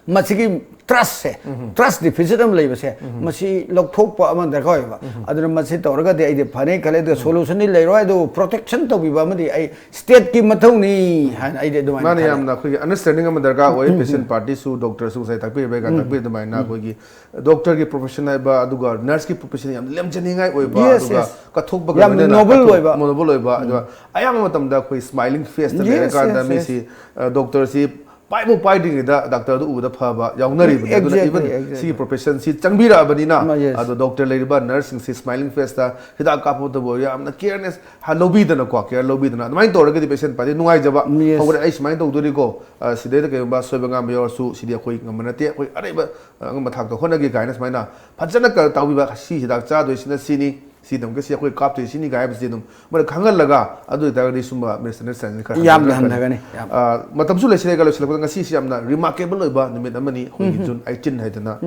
ꯃꯁꯤꯒꯤ ꯇ꯭ꯔꯁꯁꯦ, ꯇ꯭ꯔꯁ ꯗꯤꯐꯤꯁꯤꯠ ꯑꯃ ꯂꯩꯕꯁꯦ, ꯃꯁꯤ ꯂꯧꯊꯣꯛꯄ ꯑꯃ ꯗꯔꯀꯥꯔ ꯑꯣꯏꯕ꯫ ꯑꯗꯨꯅ ꯃꯁꯤ ꯇꯧꯔꯒꯗꯤ ꯑꯩꯗꯤ ꯐꯅꯤ ꯈꯜꯂꯦ꯫ ꯑꯗꯨꯒ ꯁꯣꯂꯨꯁꯟꯗꯤ ꯂꯩꯔꯣꯏ, ꯑꯗꯨꯕꯨ ꯄ꯭ꯔꯣꯇꯦꯛꯁꯟ ꯇꯧꯕꯤꯕ ꯑꯃꯗꯤ ꯑꯩ ꯁ꯭ꯇꯦꯠꯀꯤ ꯃꯊꯧꯅꯤ ꯍꯥꯏꯅ ꯑꯩꯗꯤ ꯑꯗꯨꯃꯥꯏꯅ ꯃꯥꯅ ꯈꯜꯂꯦ꯫ ꯌꯥꯝꯅ ꯑꯩꯈꯣꯏꯒꯤ ꯑꯟꯗꯔꯁ꯭ꯇꯦꯟꯗꯤꯡ ꯑꯃ ꯗꯔꯀꯥꯔ ꯑꯣꯏ꯫ ꯄꯦꯁꯦꯟ ꯄꯥꯔꯇꯤꯁꯨ, ꯗꯣꯛꯇꯔꯁꯨ, ꯉꯁꯥꯏ ꯇꯥꯛꯄꯤꯔꯤꯕ, ꯀꯥꯟ ꯇꯥꯛꯄꯤꯔꯤ ꯑꯗꯨꯃꯥꯏꯅ ꯑꯩꯈꯣꯏꯒꯤ ꯗꯣꯛꯇꯔꯒꯤ ꯄ꯭ꯔꯣꯐꯦꯁꯟ ꯍꯥꯏꯕ, ꯑꯗꯨꯒ ꯅꯔꯁꯀꯤ ꯄ꯭ꯔꯣꯐꯦꯁꯟ ꯌꯥꯝ ꯂꯦꯝꯖꯅꯤꯡꯉꯥꯏ ꯑꯣꯏꯕ, Yes, ꯑꯗꯨꯒ yes. ꯀꯠꯊꯣꯛꯄꯒ ꯌꯥꯝꯅ ꯂꯣꯏꯅꯅ noble ꯀꯠꯊꯣꯛ-, ꯑꯣꯏꯕ꯫ Noble ꯑꯣꯏꯕ꯫ ꯑꯗꯨꯒ ꯑꯌꯥꯝꯕ ꯃꯇꯝꯗ ꯑꯩꯈꯣꯏ ꯁ꯭ꯃꯥꯏꯂꯤꯡ ꯐꯦꯁꯇ Yes, ꯂꯩꯔꯀꯥꯟꯗ yes, yes. ꯃꯤꯁꯤ, ꯑ, ꯗꯣꯛꯇꯔꯁꯤ ꯄꯥꯏꯕꯨ ꯄꯥꯏꯗ꯭ꯔꯤꯉꯩꯗ ꯗꯥꯛꯇꯔꯗꯨ ꯎꯕꯗ ꯐꯕ ꯌꯥꯎꯅꯔꯤꯕꯅꯤ꯫ ꯑꯗꯨꯅ Exactly, even exactly. ꯁꯤꯒꯤ ꯄ꯭ꯔꯣꯐꯦꯁꯟꯁꯤ ꯆꯪꯕꯤꯔꯛꯑꯕꯅꯤꯅ, ꯃꯥ, yes. ꯑꯗꯣ ꯗꯣꯛꯇꯔ ꯂꯩꯔꯤꯕ ꯅꯔꯁꯁꯤꯡꯁꯤ ꯁ꯭ꯃꯥꯏꯂꯤꯡ ꯐꯦꯁꯇ ꯍꯤꯗꯥꯛ ꯀꯥꯞꯄꯗꯕꯨ ꯌꯥꯝꯅ ꯀꯤꯌꯔꯅꯦꯁ ꯂꯧꯕꯤꯗꯅꯀꯣ, ꯀꯤꯌꯔ ꯂꯧꯕꯤꯗꯅ ꯑꯗꯨꯃꯥꯏꯅ ꯇꯧꯔꯒꯗꯤ ꯄꯦꯁꯦꯟ ꯄꯥꯔꯇꯤ ꯅꯨꯡꯉꯥꯏꯖꯕ꯫ Yes. ꯍꯧꯔꯦ, ꯑꯩ ꯁꯨꯃꯥꯏꯅ ꯇꯧꯗꯣꯔꯤꯀꯣ, ꯑ, ꯁꯤꯗꯩꯗ ꯀꯩꯒꯨꯝꯕ ꯑꯁꯣꯏꯕ ꯉꯥꯝꯕ ꯌꯥꯎꯔꯁꯨ ꯁꯤꯗꯤ ꯑꯩꯈꯣꯏ ꯉꯝꯕ ꯅꯠꯇꯦ, ꯑꯩꯈꯣꯏ ꯑꯔꯩꯕ, ꯑ, ꯑꯉꯝꯕ ꯊꯥꯛꯇ ꯍꯣꯠꯅꯒꯦ ꯀꯥꯏꯅ ꯁꯨꯃꯥꯏꯅ ꯐꯖꯅ ꯀ-, ꯇꯥꯛꯄꯤꯕ, ꯁꯤ ꯍꯤꯗꯥꯛ ꯆꯥꯗꯣꯏꯁꯤꯅ ꯁꯤꯅꯤ, ꯁꯤ ꯇꯧꯔꯒ ꯁꯤ ꯑꯩꯈꯣꯏ ꯀꯥꯞꯇꯣꯏ ꯁꯤꯅꯤ ꯀꯥꯏ ꯍꯥꯏꯕꯁꯤ ꯑꯗꯨꯝ ꯃꯣꯏꯅ ꯈꯪꯍꯜꯂꯒ, ꯑꯗꯨ ꯑꯣꯏꯇꯥꯔꯒꯗꯤ ꯁꯨꯝꯕ misunderstanding ꯈꯔ ꯌꯥꯝꯅ ꯍꯟꯊꯔꯛꯀꯅꯤ꯫ ꯍꯟꯊꯒꯅꯤ, ꯌꯥꯝ꯫ ꯑ, ꯃꯇꯝꯁꯨ ꯂꯩꯁꯤꯜꯂꯛꯑꯦ, ꯂꯣꯏꯁꯤꯜꯂꯛꯄꯗ ꯉꯁꯤꯁꯤ ꯌꯥꯝꯅ remarkable ꯑꯣꯏꯕ ꯅꯨꯃꯤꯠ ꯑꯃꯅꯤ꯫ ꯑꯩꯈꯣꯏꯒꯤ June eighteen ꯍꯥꯏꯗꯅ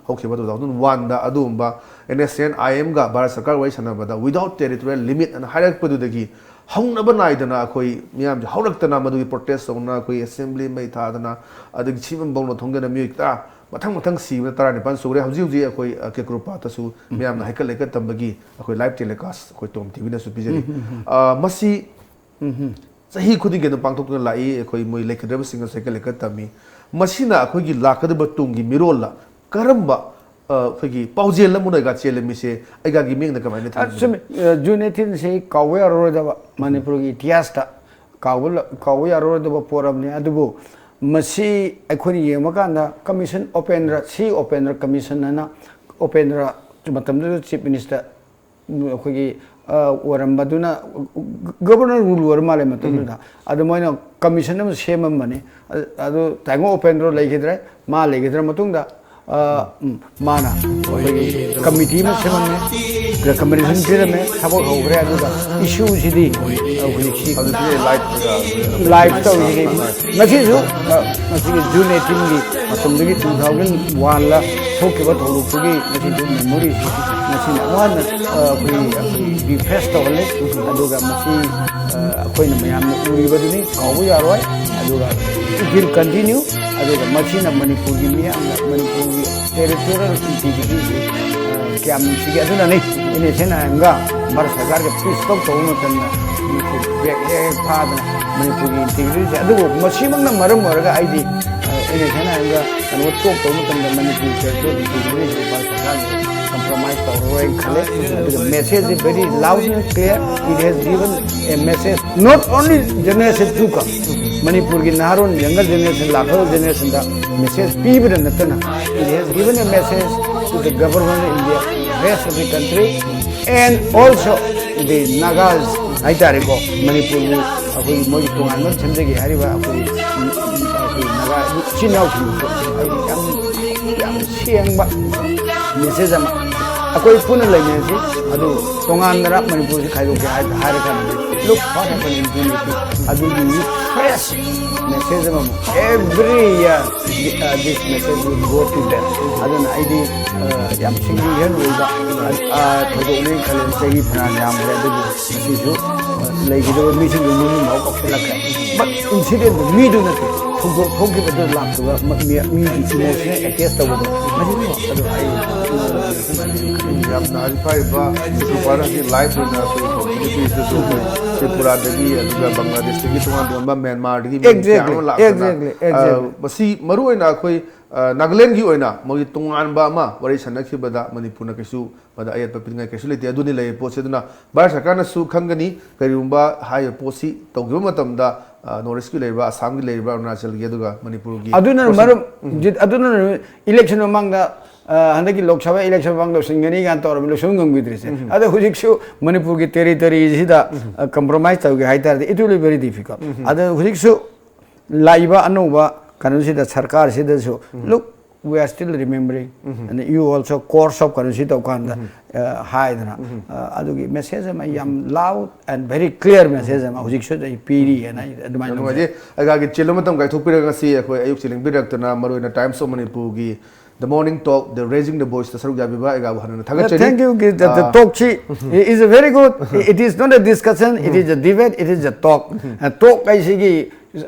ꯍꯧꯈꯤꯕ two thousand one ꯗ ꯑꯗꯨꯒꯨꯝꯕ N S C N I M ꯒ ꯚꯥꯔꯠ ꯁꯔꯀꯥꯔ ꯋꯥꯔꯤ ꯁꯥꯟꯅꯕꯗ without territorial limit ꯑꯅ ꯍꯥꯏꯔꯛꯄꯗꯨꯗꯒꯤ ꯍꯧꯅꯕ ꯅꯥꯏꯗꯅ ꯑꯩꯈꯣꯏ ꯃꯤꯌꯥꯝꯁꯦ ꯍꯧꯔꯛꯇꯅ ꯃꯗꯨꯒꯤ protest ꯇꯧꯅ ꯑꯩꯈꯣꯏ assembly ꯃꯩ ꯊꯥꯗꯅ, ꯑꯗꯒꯤ ꯁꯤꯕꯝ ꯕꯣꯡꯅ ꯊꯣꯡꯗꯅ ꯃꯤꯑꯣꯏ ꯇꯔꯥ ꯃꯊꯪ ꯃꯊꯪ ꯁꯤꯕꯅ ꯇꯔꯥꯅꯤꯄꯥꯟ ꯁꯨꯔꯦ꯫ ꯍꯧꯖꯤꯛ ꯍꯧꯖꯤꯛ ꯑꯩꯈꯣꯏ, ꯑ, ꯀꯦꯀ꯭ꯔꯨꯄꯥꯠꯇꯁꯨ ꯃꯤꯌꯥꯝꯅ ꯍꯩꯀꯠ ꯂꯩꯀꯠ ꯇꯝꯕꯒꯤ ꯑꯩꯈꯣꯏ live telecast ꯑꯩꯈꯣꯏ ꯇꯣꯝ ꯇꯤꯚꯤꯅꯁꯨ ꯄꯤꯖꯔꯤ꯫ ꯑ, ꯃꯁꯤ ꯆꯍꯤ ꯈꯨꯗꯤꯡꯒꯤ ꯑꯗꯨꯝ ꯄꯥꯡꯊꯣꯛꯇꯨꯅ ꯂꯥꯛꯏ꯫ ꯑꯩꯈꯣꯏ ꯃꯣꯏ ꯂꯩꯈꯤꯗ꯭ꯔꯕꯁꯤꯡꯅꯁꯨ ꯍꯩꯀꯠ ꯂꯩꯀꯠ ꯇꯝꯃꯤ꯫ ꯃꯁꯤꯅ ꯑꯩꯈꯣꯏꯒꯤ ꯂꯥꯛꯀꯗꯕ ꯇꯨꯡꯒꯤ ꯃꯤꯔꯣꯜꯗ ꯀꯔꯝꯕ, ꯑ, ꯑꯩꯈꯣꯏꯒꯤ ꯄꯥꯎꯖꯦꯜ ꯑꯃ ꯑꯣꯏꯅ ꯆꯦꯜꯂꯝꯃꯤꯁꯦ ꯑꯩꯒꯤ ꯃꯤꯠꯌꯦꯡꯗ ꯀꯃꯥꯏꯅ ꯑ, ꯊꯝꯕꯤꯕꯅꯣ? ꯆꯨꯝꯃꯤ꯫ ꯑ, June eighteen ꯁꯤ ꯀꯥꯎꯕ ꯌꯥꯔꯔꯣꯏꯗꯕ ꯃꯅꯤꯄꯨꯔꯒꯤ ꯏꯇꯤꯍꯥꯁꯇ ꯀꯥꯎꯕ ꯂ-, ꯀꯥꯎꯕ ꯌꯥꯔꯔꯣꯏꯗꯕ ꯄꯣꯠ ꯑꯃꯅꯤ꯫ ꯑꯗꯨꯕꯨ ꯃꯁꯤ ꯑꯩꯈꯣꯏꯅ ꯌꯦꯡꯕ ꯀꯥꯟꯗ Commission Upendra, C Upendra Commission ꯍꯥꯏꯅ ꯎꯄꯦꯟꯗ꯭ꯔ ꯃꯇꯝꯗꯨꯗ ꯆꯤꯐ ꯃꯤꯅꯤꯁꯇꯔ ꯑꯩꯈꯣꯏꯒꯤ ꯑꯣꯏꯔꯝꯕꯗꯨꯅ ꯒꯕꯔꯅꯔ ꯔꯨꯜ ꯑꯣꯏꯔ ꯃꯥꯜꯂꯦ ꯃꯇꯝꯗꯨꯗ꯫ ꯑꯗꯨ ꯃꯣꯏꯅ ꯀꯃꯤꯁꯟ ꯑꯃ ꯁꯦꯝꯃꯝꯕꯅꯤ꯫ ꯑꯗꯨ ꯇꯥꯏꯉꯣ ꯎꯄꯦꯟꯗ꯭ꯔ ꯂꯩꯈꯤꯗ꯭ꯔꯦ꯫ ꯃꯥ ꯂꯩꯈꯤꯗ꯭ꯔ ꯃꯇꯨꯡꯗ ꯃꯥꯅ ꯑꯩꯈꯣꯏꯒꯤ ꯀꯃꯤꯇꯤ ꯑꯃ ꯁꯦꯝꯃꯝꯃꯦ, ꯔꯤꯀꯃꯦꯟꯗꯦꯁꯟ ꯄꯤꯔꯝꯃꯦ, ꯊꯕꯛ ꯍꯧꯈ꯭ꯔꯦ꯫ ꯑꯗꯨꯒ ꯏꯁꯨꯁꯤꯗꯤ ꯍꯧꯖꯤꯛꯁꯤ ꯂꯥꯏꯐ ꯇꯧꯔꯤꯁꯤꯗꯤ ꯉꯁꯤꯁꯨ ꯃꯁꯤꯒꯤ ꯖꯨꯟ ꯑꯩꯠꯇꯤꯟꯒꯤ ꯃꯇꯝꯗꯒꯤ ꯇꯨ ꯊꯥꯎꯖꯟ ꯋꯥꯟꯗ ꯊꯣꯛꯈꯤꯕ ꯊꯧꯗꯣꯛꯇꯨꯒꯤ ꯉꯁꯤꯁꯨ ꯃꯦꯃꯣꯔꯤꯁꯤ ꯉꯁꯤꯅ ꯑꯃꯨꯛ ꯍꯟꯅ ꯑꯩꯈꯣꯏ ꯔꯤꯐ꯭ꯔꯦꯁ ꯇꯧꯍꯜꯂꯦ꯫ ꯑꯗꯨꯒ ꯃꯁꯤ ꯑꯩꯈꯣꯏꯅ ꯃꯌꯥꯝꯅ ꯎꯔꯤꯕꯗꯨꯅꯤ, ꯀꯥꯎꯕ ꯌꯥꯔꯣꯏ꯫ ꯑꯗꯨꯒ it will continue꯫ ꯑꯗꯨꯒ ꯃꯁꯤꯅ ꯃꯅꯤꯄꯨꯔꯒꯤ ꯃꯤꯌꯥꯝꯅ ꯃꯅꯤꯄꯨꯔꯒꯤ ꯇꯦꯔꯤꯇꯣꯔꯤꯌꯦꯜ ꯏꯟꯇꯤꯒ꯭ꯔꯤꯇꯤꯁꯤ ꯀꯌꯥꯝ ꯅꯨꯡꯁꯤꯒꯦ꯫ ꯑꯗꯨꯅꯅꯤ ꯑꯦꯟ ꯑꯦꯁ ꯑꯦꯟ ꯑꯥꯏ ꯑꯦꯝꯒ ꯚꯥꯔꯠ ꯁꯔꯀꯥꯔꯒ ꯄꯤꯁ ꯇꯣꯛ ꯇꯧꯕ ꯃꯇꯝꯗ ꯃꯅꯤꯄꯨꯔ ꯕꯦꯛ ꯍꯦꯛ ꯍꯦꯛ ꯐꯥꯗꯅ ꯃꯅꯤꯄꯨꯔꯒꯤ ꯏꯟꯇꯤꯒ꯭ꯔꯤꯇꯤꯁꯦ꯫ ꯑꯗꯨꯕꯨ ꯃꯁꯤꯃꯛꯅ ꯃꯔꯝ ꯑꯣꯏꯔꯒ ꯑꯩꯗꯤ ꯑꯦꯟ ꯑꯦꯁ ꯑꯦꯟ ꯑꯥꯏ ꯑꯦꯝꯒ ꯀꯩꯅꯣ ꯇꯣꯛ ꯇꯧꯕ ꯃꯇꯝꯗ ꯃꯅꯤꯄꯨꯔꯒꯤ ꯇꯦꯔꯤꯇꯣꯔꯤꯌꯦꯜ ꯏꯟꯇꯤꯒ꯭ꯔꯤꯇꯤꯁꯦ ꯚꯥꯔꯠ ꯁꯔꯀꯥꯔꯒ ꯀꯝꯄ꯭ꯔꯣꯃꯥꯏꯁ ꯇꯧꯔꯔꯣꯏꯅ ꯈꯜꯂꯦ꯫ ꯑꯗꯨꯒ ꯃꯦꯁꯦꯖꯁꯤ very loud and clear, it has given a message not only generation to come, ꯃꯅꯤꯄꯨꯔꯒꯤ ꯅꯍꯥꯔꯣꯟ ꯌꯪꯒꯔ ꯖꯦꯅꯦꯔꯦꯁꯟ ꯂꯥꯛꯀꯗꯕ ꯖꯦꯅꯦꯔꯦꯁꯟꯗ ꯃꯦꯁꯦꯖ ꯄꯤꯕꯗ ꯅꯠꯇꯅ it has given a message to the government of India, rest of the country and also the Nagas ꯍꯥꯏꯇꯥꯔꯦꯀꯣ꯫ ꯃꯅꯤꯄꯨꯔꯕꯨ ꯑꯩꯈꯣꯏꯒꯤ ꯃꯣꯏꯒꯤ ꯇꯣꯉꯥꯟꯕ ꯑꯃ ꯁꯦꯝꯖꯒꯦ ꯍꯥꯏꯔꯤꯕ ꯑꯩꯈꯣꯏꯒꯤ ꯑꯩꯈꯣꯏ ꯅꯥꯒꯥ ꯏꯆꯤꯟ ꯏꯅꯥꯎꯁꯤꯡꯗꯁꯨ ꯑꯩ ꯌꯥꯝ ꯌꯥꯝ ꯁꯦꯡꯕ ꯃꯦꯁꯦꯖ ꯑꯃ꯫ ꯑꯩꯈꯣꯏ ꯄꯨꯟꯅ ꯂꯩꯃꯤꯟꯅꯁꯤ꯫ ꯑꯗꯨ ꯇꯣꯉꯥꯟꯅ ꯃꯅꯤꯄꯨꯔꯁꯤ ꯈꯥꯏꯗꯣꯛꯀꯦ ꯍꯥꯏ ꯍꯥꯏꯔꯀꯥꯟꯗꯗꯤ look what happened in twenty eighteen, ꯑꯗꯨꯒꯤ ꯐ꯭ꯔꯦꯁ ꯃꯦꯁꯦꯖ ꯑꯃꯃꯨꯛ every year, uh, this message will go to them꯫ ꯑꯗꯨꯅ ꯑꯩꯗꯤ ꯌꯥꯝ ꯁꯤꯒꯅꯤꯐꯤꯀꯦꯟ ꯑꯣꯏꯕ ꯊꯧꯗꯣꯛꯅꯦꯅ ꯈꯜꯂꯦ꯫ ꯆꯍꯤ ꯐꯅꯌꯥꯝ ꯌꯥꯝꯈ꯭ꯔꯦ ꯑꯗꯨꯕꯨ ꯉꯁꯤꯁꯨ ꯂꯩꯈꯤꯗꯕ ꯃꯤꯁꯤꯡꯗꯨ ꯃꯃꯤꯡ ꯐꯥꯎ ꯀꯥꯎꯁꯤꯜꯂꯛꯈ꯭ꯔꯦ꯫ But incident ꯗꯨ ꯃꯤꯗꯨ ꯅꯠꯇꯦ, ꯊꯧꯗꯣꯛ ꯊꯣꯛꯈꯤꯕꯗꯨ ꯂꯥꯛꯈꯤꯕ ꯃꯤꯒꯤ emotion ꯅ attach ꯇꯧꯕꯗꯣ ꯃꯁꯤꯅꯤ꯫ ꯑꯗꯨ ꯑꯩ ꯌꯥꯝꯅ ꯍꯧꯖꯤꯛ ꯐꯥꯏꯔꯤꯕ ꯁꯨꯄꯔ ꯍꯧꯖꯤꯛ ꯂꯥꯏꯐ ꯑꯣꯏꯅ ꯑꯩꯈꯣꯏ ꯀꯝꯃ꯭ꯌꯨꯅꯤꯇꯤꯁꯤꯗꯁꯨ ꯑꯩꯈꯣꯏ ꯇ꯭ꯔꯤꯄꯨꯔꯥꯗꯒꯤ ꯑꯗꯨꯒ ꯕꯪꯒ꯭ꯂꯥꯗꯦꯁꯇꯒꯤ ꯇꯣꯉꯥꯟ ꯇꯣꯉꯥꯟꯕ ꯃ꯭ꯌꯥꯟꯃꯥꯔꯗꯒꯤ ꯃꯤ ꯀꯌꯥ ꯑꯃ ꯂꯥꯛꯇꯅ Exactly, exactly, exactly. ꯃꯁꯤ ꯃꯔꯨꯑꯣꯏꯅ ꯑꯩꯈꯣꯏ ꯅꯥꯒꯥꯂꯦꯟꯒꯤ ꯑꯣꯏꯅ ꯃꯣꯏꯒꯤ ꯇꯣꯉꯥꯟꯕ ꯑꯃ ꯋꯥꯔꯤ ꯁꯥꯟꯅꯈꯤꯕꯗ ꯃꯅꯤꯄꯨꯔꯅ ꯀꯩꯁꯨ ꯃꯗ ꯑꯌꯦꯠꯄ ꯄꯤꯅꯤꯡꯉꯥꯏ ꯀꯩꯁꯨ ꯂꯩꯇꯦ꯫ ꯑꯗꯨꯅꯤ ꯂꯩꯔꯤꯕ ꯄꯣꯠꯁꯦ꯫ ꯑꯗꯨꯅ ꯚꯥꯔꯠ ꯁꯔꯀꯥꯔꯅꯁꯨ ꯈꯪꯒꯅꯤ ꯀꯔꯤꯒꯨꯝꯕ ꯍꯥꯏꯔꯤꯕ ꯄꯣꯠꯁꯤ ꯇꯧꯈꯤꯕ ꯃꯇꯝꯗ ꯅꯣꯔꯠ ꯏꯁꯀꯤ ꯂꯩꯔꯤꯕ, ꯑꯁꯥꯝꯒꯤ ꯂꯩꯔꯤꯕ, ꯑꯔꯨꯅꯥꯆꯜꯒꯤ, ꯑꯗꯨꯒ ꯃꯅꯤꯄꯨꯔꯒꯤ ꯑꯗꯨꯅ ꯄꯣꯠꯁꯤ ꯃꯔꯝ ꯑꯗꯨꯅ ꯏꯂꯦꯛꯁꯟ ꯃꯃꯥꯡꯗ ꯑ, ꯍꯟꯗꯛꯀꯤ ꯂꯣꯛ ꯁꯚꯥ ꯏꯂꯦꯛꯁꯟ ꯐꯥꯎ ꯂꯣꯏꯁꯤꯟꯒꯅꯤ ꯀꯥꯏꯅ ꯇꯧꯔꯝꯃꯤ, ꯂꯣꯏꯁꯤꯟꯕ ꯉꯝꯈꯤꯗ꯭ꯔꯤꯁꯦ꯫ ꯑꯗꯣ ꯍꯧꯖꯤꯛꯁꯨ ꯃꯅꯤꯄꯨꯔꯒꯤ ꯇꯦꯔꯤꯇꯣꯔꯤꯁꯤꯗ ꯀꯝꯄ꯭ꯔꯣꯃꯥꯏꯁ ꯇꯧꯒꯦ ꯍꯥꯏ ꯇꯥꯔꯗꯤ, it will be very difficult. ꯑꯗꯣ ꯍꯧꯖꯤꯛꯁꯨ ꯂꯥꯛꯏꯕ ꯑꯅꯧꯕ ꯀꯩꯅꯣꯁꯤꯗ, ꯁꯔꯀꯥꯔꯁꯤꯗꯁꯨ, look, we are still remembering, and you also course of ꯀꯩꯅꯣꯁꯤ ꯇꯧꯀꯥꯟꯗ, ꯑ, ꯍꯥꯏꯗꯅ, ꯑ, ꯑꯗꯨꯒꯤ ꯃꯦꯁꯦꯖ ꯑꯃ, ꯌꯥꯝ loud and very clear message ꯑꯃ ꯍꯧꯖꯤꯛꯁꯨ ꯑꯩ ꯄꯤꯔꯤ ꯍꯥꯏꯅ ꯑꯩ ꯑꯗꯨꯃꯥꯏꯅ ꯌꯥꯝ ꯂꯧꯖꯩ꯫ ꯅꯨꯡꯉꯥꯏꯖꯩ꯫ ꯑꯩꯒꯤ ꯆꯤꯜꯂꯕ ꯃꯇꯝ ꯀꯥꯏꯊꯣꯛꯄꯤꯔꯒ ꯉꯁꯤ ꯑꯩꯈꯣꯏ ꯑꯌꯨꯛ ꯆꯤꯜꯂꯤꯡꯕꯤꯔꯛꯇꯨꯅ, ꯃꯔꯨꯑꯣꯏꯅ Times of Manipurꯒꯤ The Morning Talk, The Raising the Voiceꯇ ꯁꯔꯨꯛ ꯌꯥꯕꯤꯕ ꯑꯩꯒꯥꯕꯨ ꯍꯟꯅ ꯊꯥꯒꯠꯆꯔꯤ꯫ Thank you. The, the ah, talk ꯁꯤ is a very good. It is not a discussion, it is a debate, it is a talk. ꯑ, talk ꯍꯥꯏꯁꯤꯒꯤ,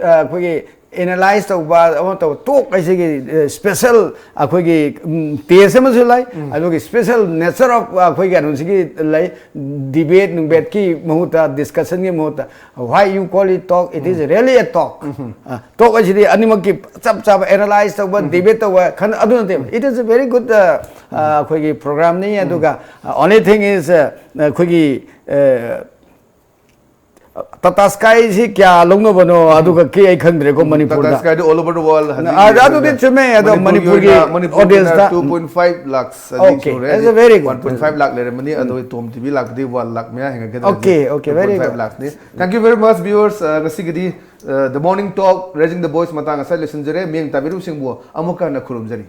ꯑ, ꯑꯩꯈꯣꯏꯒꯤ analyze ꯇꯧꯕ, ꯑꯃ ꯇꯧꯕ, talk ꯍꯥꯏꯁꯤꯒꯤ, ꯑ, special ꯑꯩꯈꯣꯏꯒꯤ, ꯎꯝ, taste ꯑꯃꯁꯨ ꯂꯩ, ꯑꯗꯨꯒꯤ special nature of ꯑꯩꯈꯣꯏꯒꯤ ꯀꯩꯅꯣꯁꯤꯒꯤ ꯂꯩ, debate ꯅꯨꯡꯕꯦꯠꯀꯤ ꯃꯍꯨꯠꯇ, discussionꯒꯤ ꯃꯍꯨꯠꯇ, why you call it talk? It is really a talk. ꯑ, talk ꯍꯥꯏꯁꯤꯗꯤ ꯑꯅꯤꯃꯛꯀꯤ ꯆꯞ ꯆꯥꯕ analyze ꯇꯧꯕ, debate ꯇꯧꯕ, ꯈꯟ-, ꯑꯗꯨ ꯅꯠꯇꯦꯕ. It is a very good, ꯑ, ꯑ, ꯑꯩꯈꯣꯏꯒꯤ programꯅꯤ, ꯑꯗꯨꯒ, ꯑ, only thing is, ꯑ, ꯑꯩꯈꯣꯏꯒꯤ, ꯑ, Tata Skyꯁꯤ ꯀꯌꯥ ꯂꯧꯅꯕꯅꯣ, ꯑꯗꯨꯒ ꯀꯤ ꯑꯩ ꯈꯪꯗ꯭ꯔꯦꯀꯣ, ꯃꯅꯤꯄꯨꯔꯗ꯫ Tata Sky ꯑꯗꯨ all over the world ꯍꯧꯖꯤꯛ ꯑ, ꯑꯗꯨꯗꯤ ꯌꯣꯟꯕ꯫ ꯆꯨꯝꯃꯦ, ꯑꯗꯣ ꯃꯅꯤꯄꯨꯔꯒꯤ ꯃꯅꯤꯄꯨꯔꯒꯤ ꯑꯣꯏꯅ audienceꯇ, two point five lakhs ꯍꯧꯖꯤꯛ okay, ꯁꯨꯔꯦ꯫ That's a very good. One point five lakh ꯂꯩꯔꯝꯃꯅꯤ, ꯑꯗꯣ ꯇꯣꯝ ꯇꯤꯚꯤ ꯂꯥꯛꯄꯗꯤ one lakh ꯃꯌꯥ ꯍꯦꯟꯒꯠꯀꯗ꯭ꯔꯥ? Okay, okay, very good. Two point five lakhꯅꯤ꯫ Thank you very much, viewers. ꯑ, ꯉꯁꯤꯒꯤꯗꯤ, ꯑ, The Morning Talk, Raising the Voice ꯃꯇꯥꯡ ꯑꯁꯤꯗ ꯂꯣꯏꯁꯤꯟꯖꯔꯦ꯫ ꯃꯤꯠꯌꯦꯡ ꯇꯥꯕꯤꯔꯤꯕꯁꯤꯡꯕꯨ ꯑꯃꯨꯛꯀ ꯍꯟꯅ ꯈꯨꯔꯨꯝꯖꯔꯤ꯫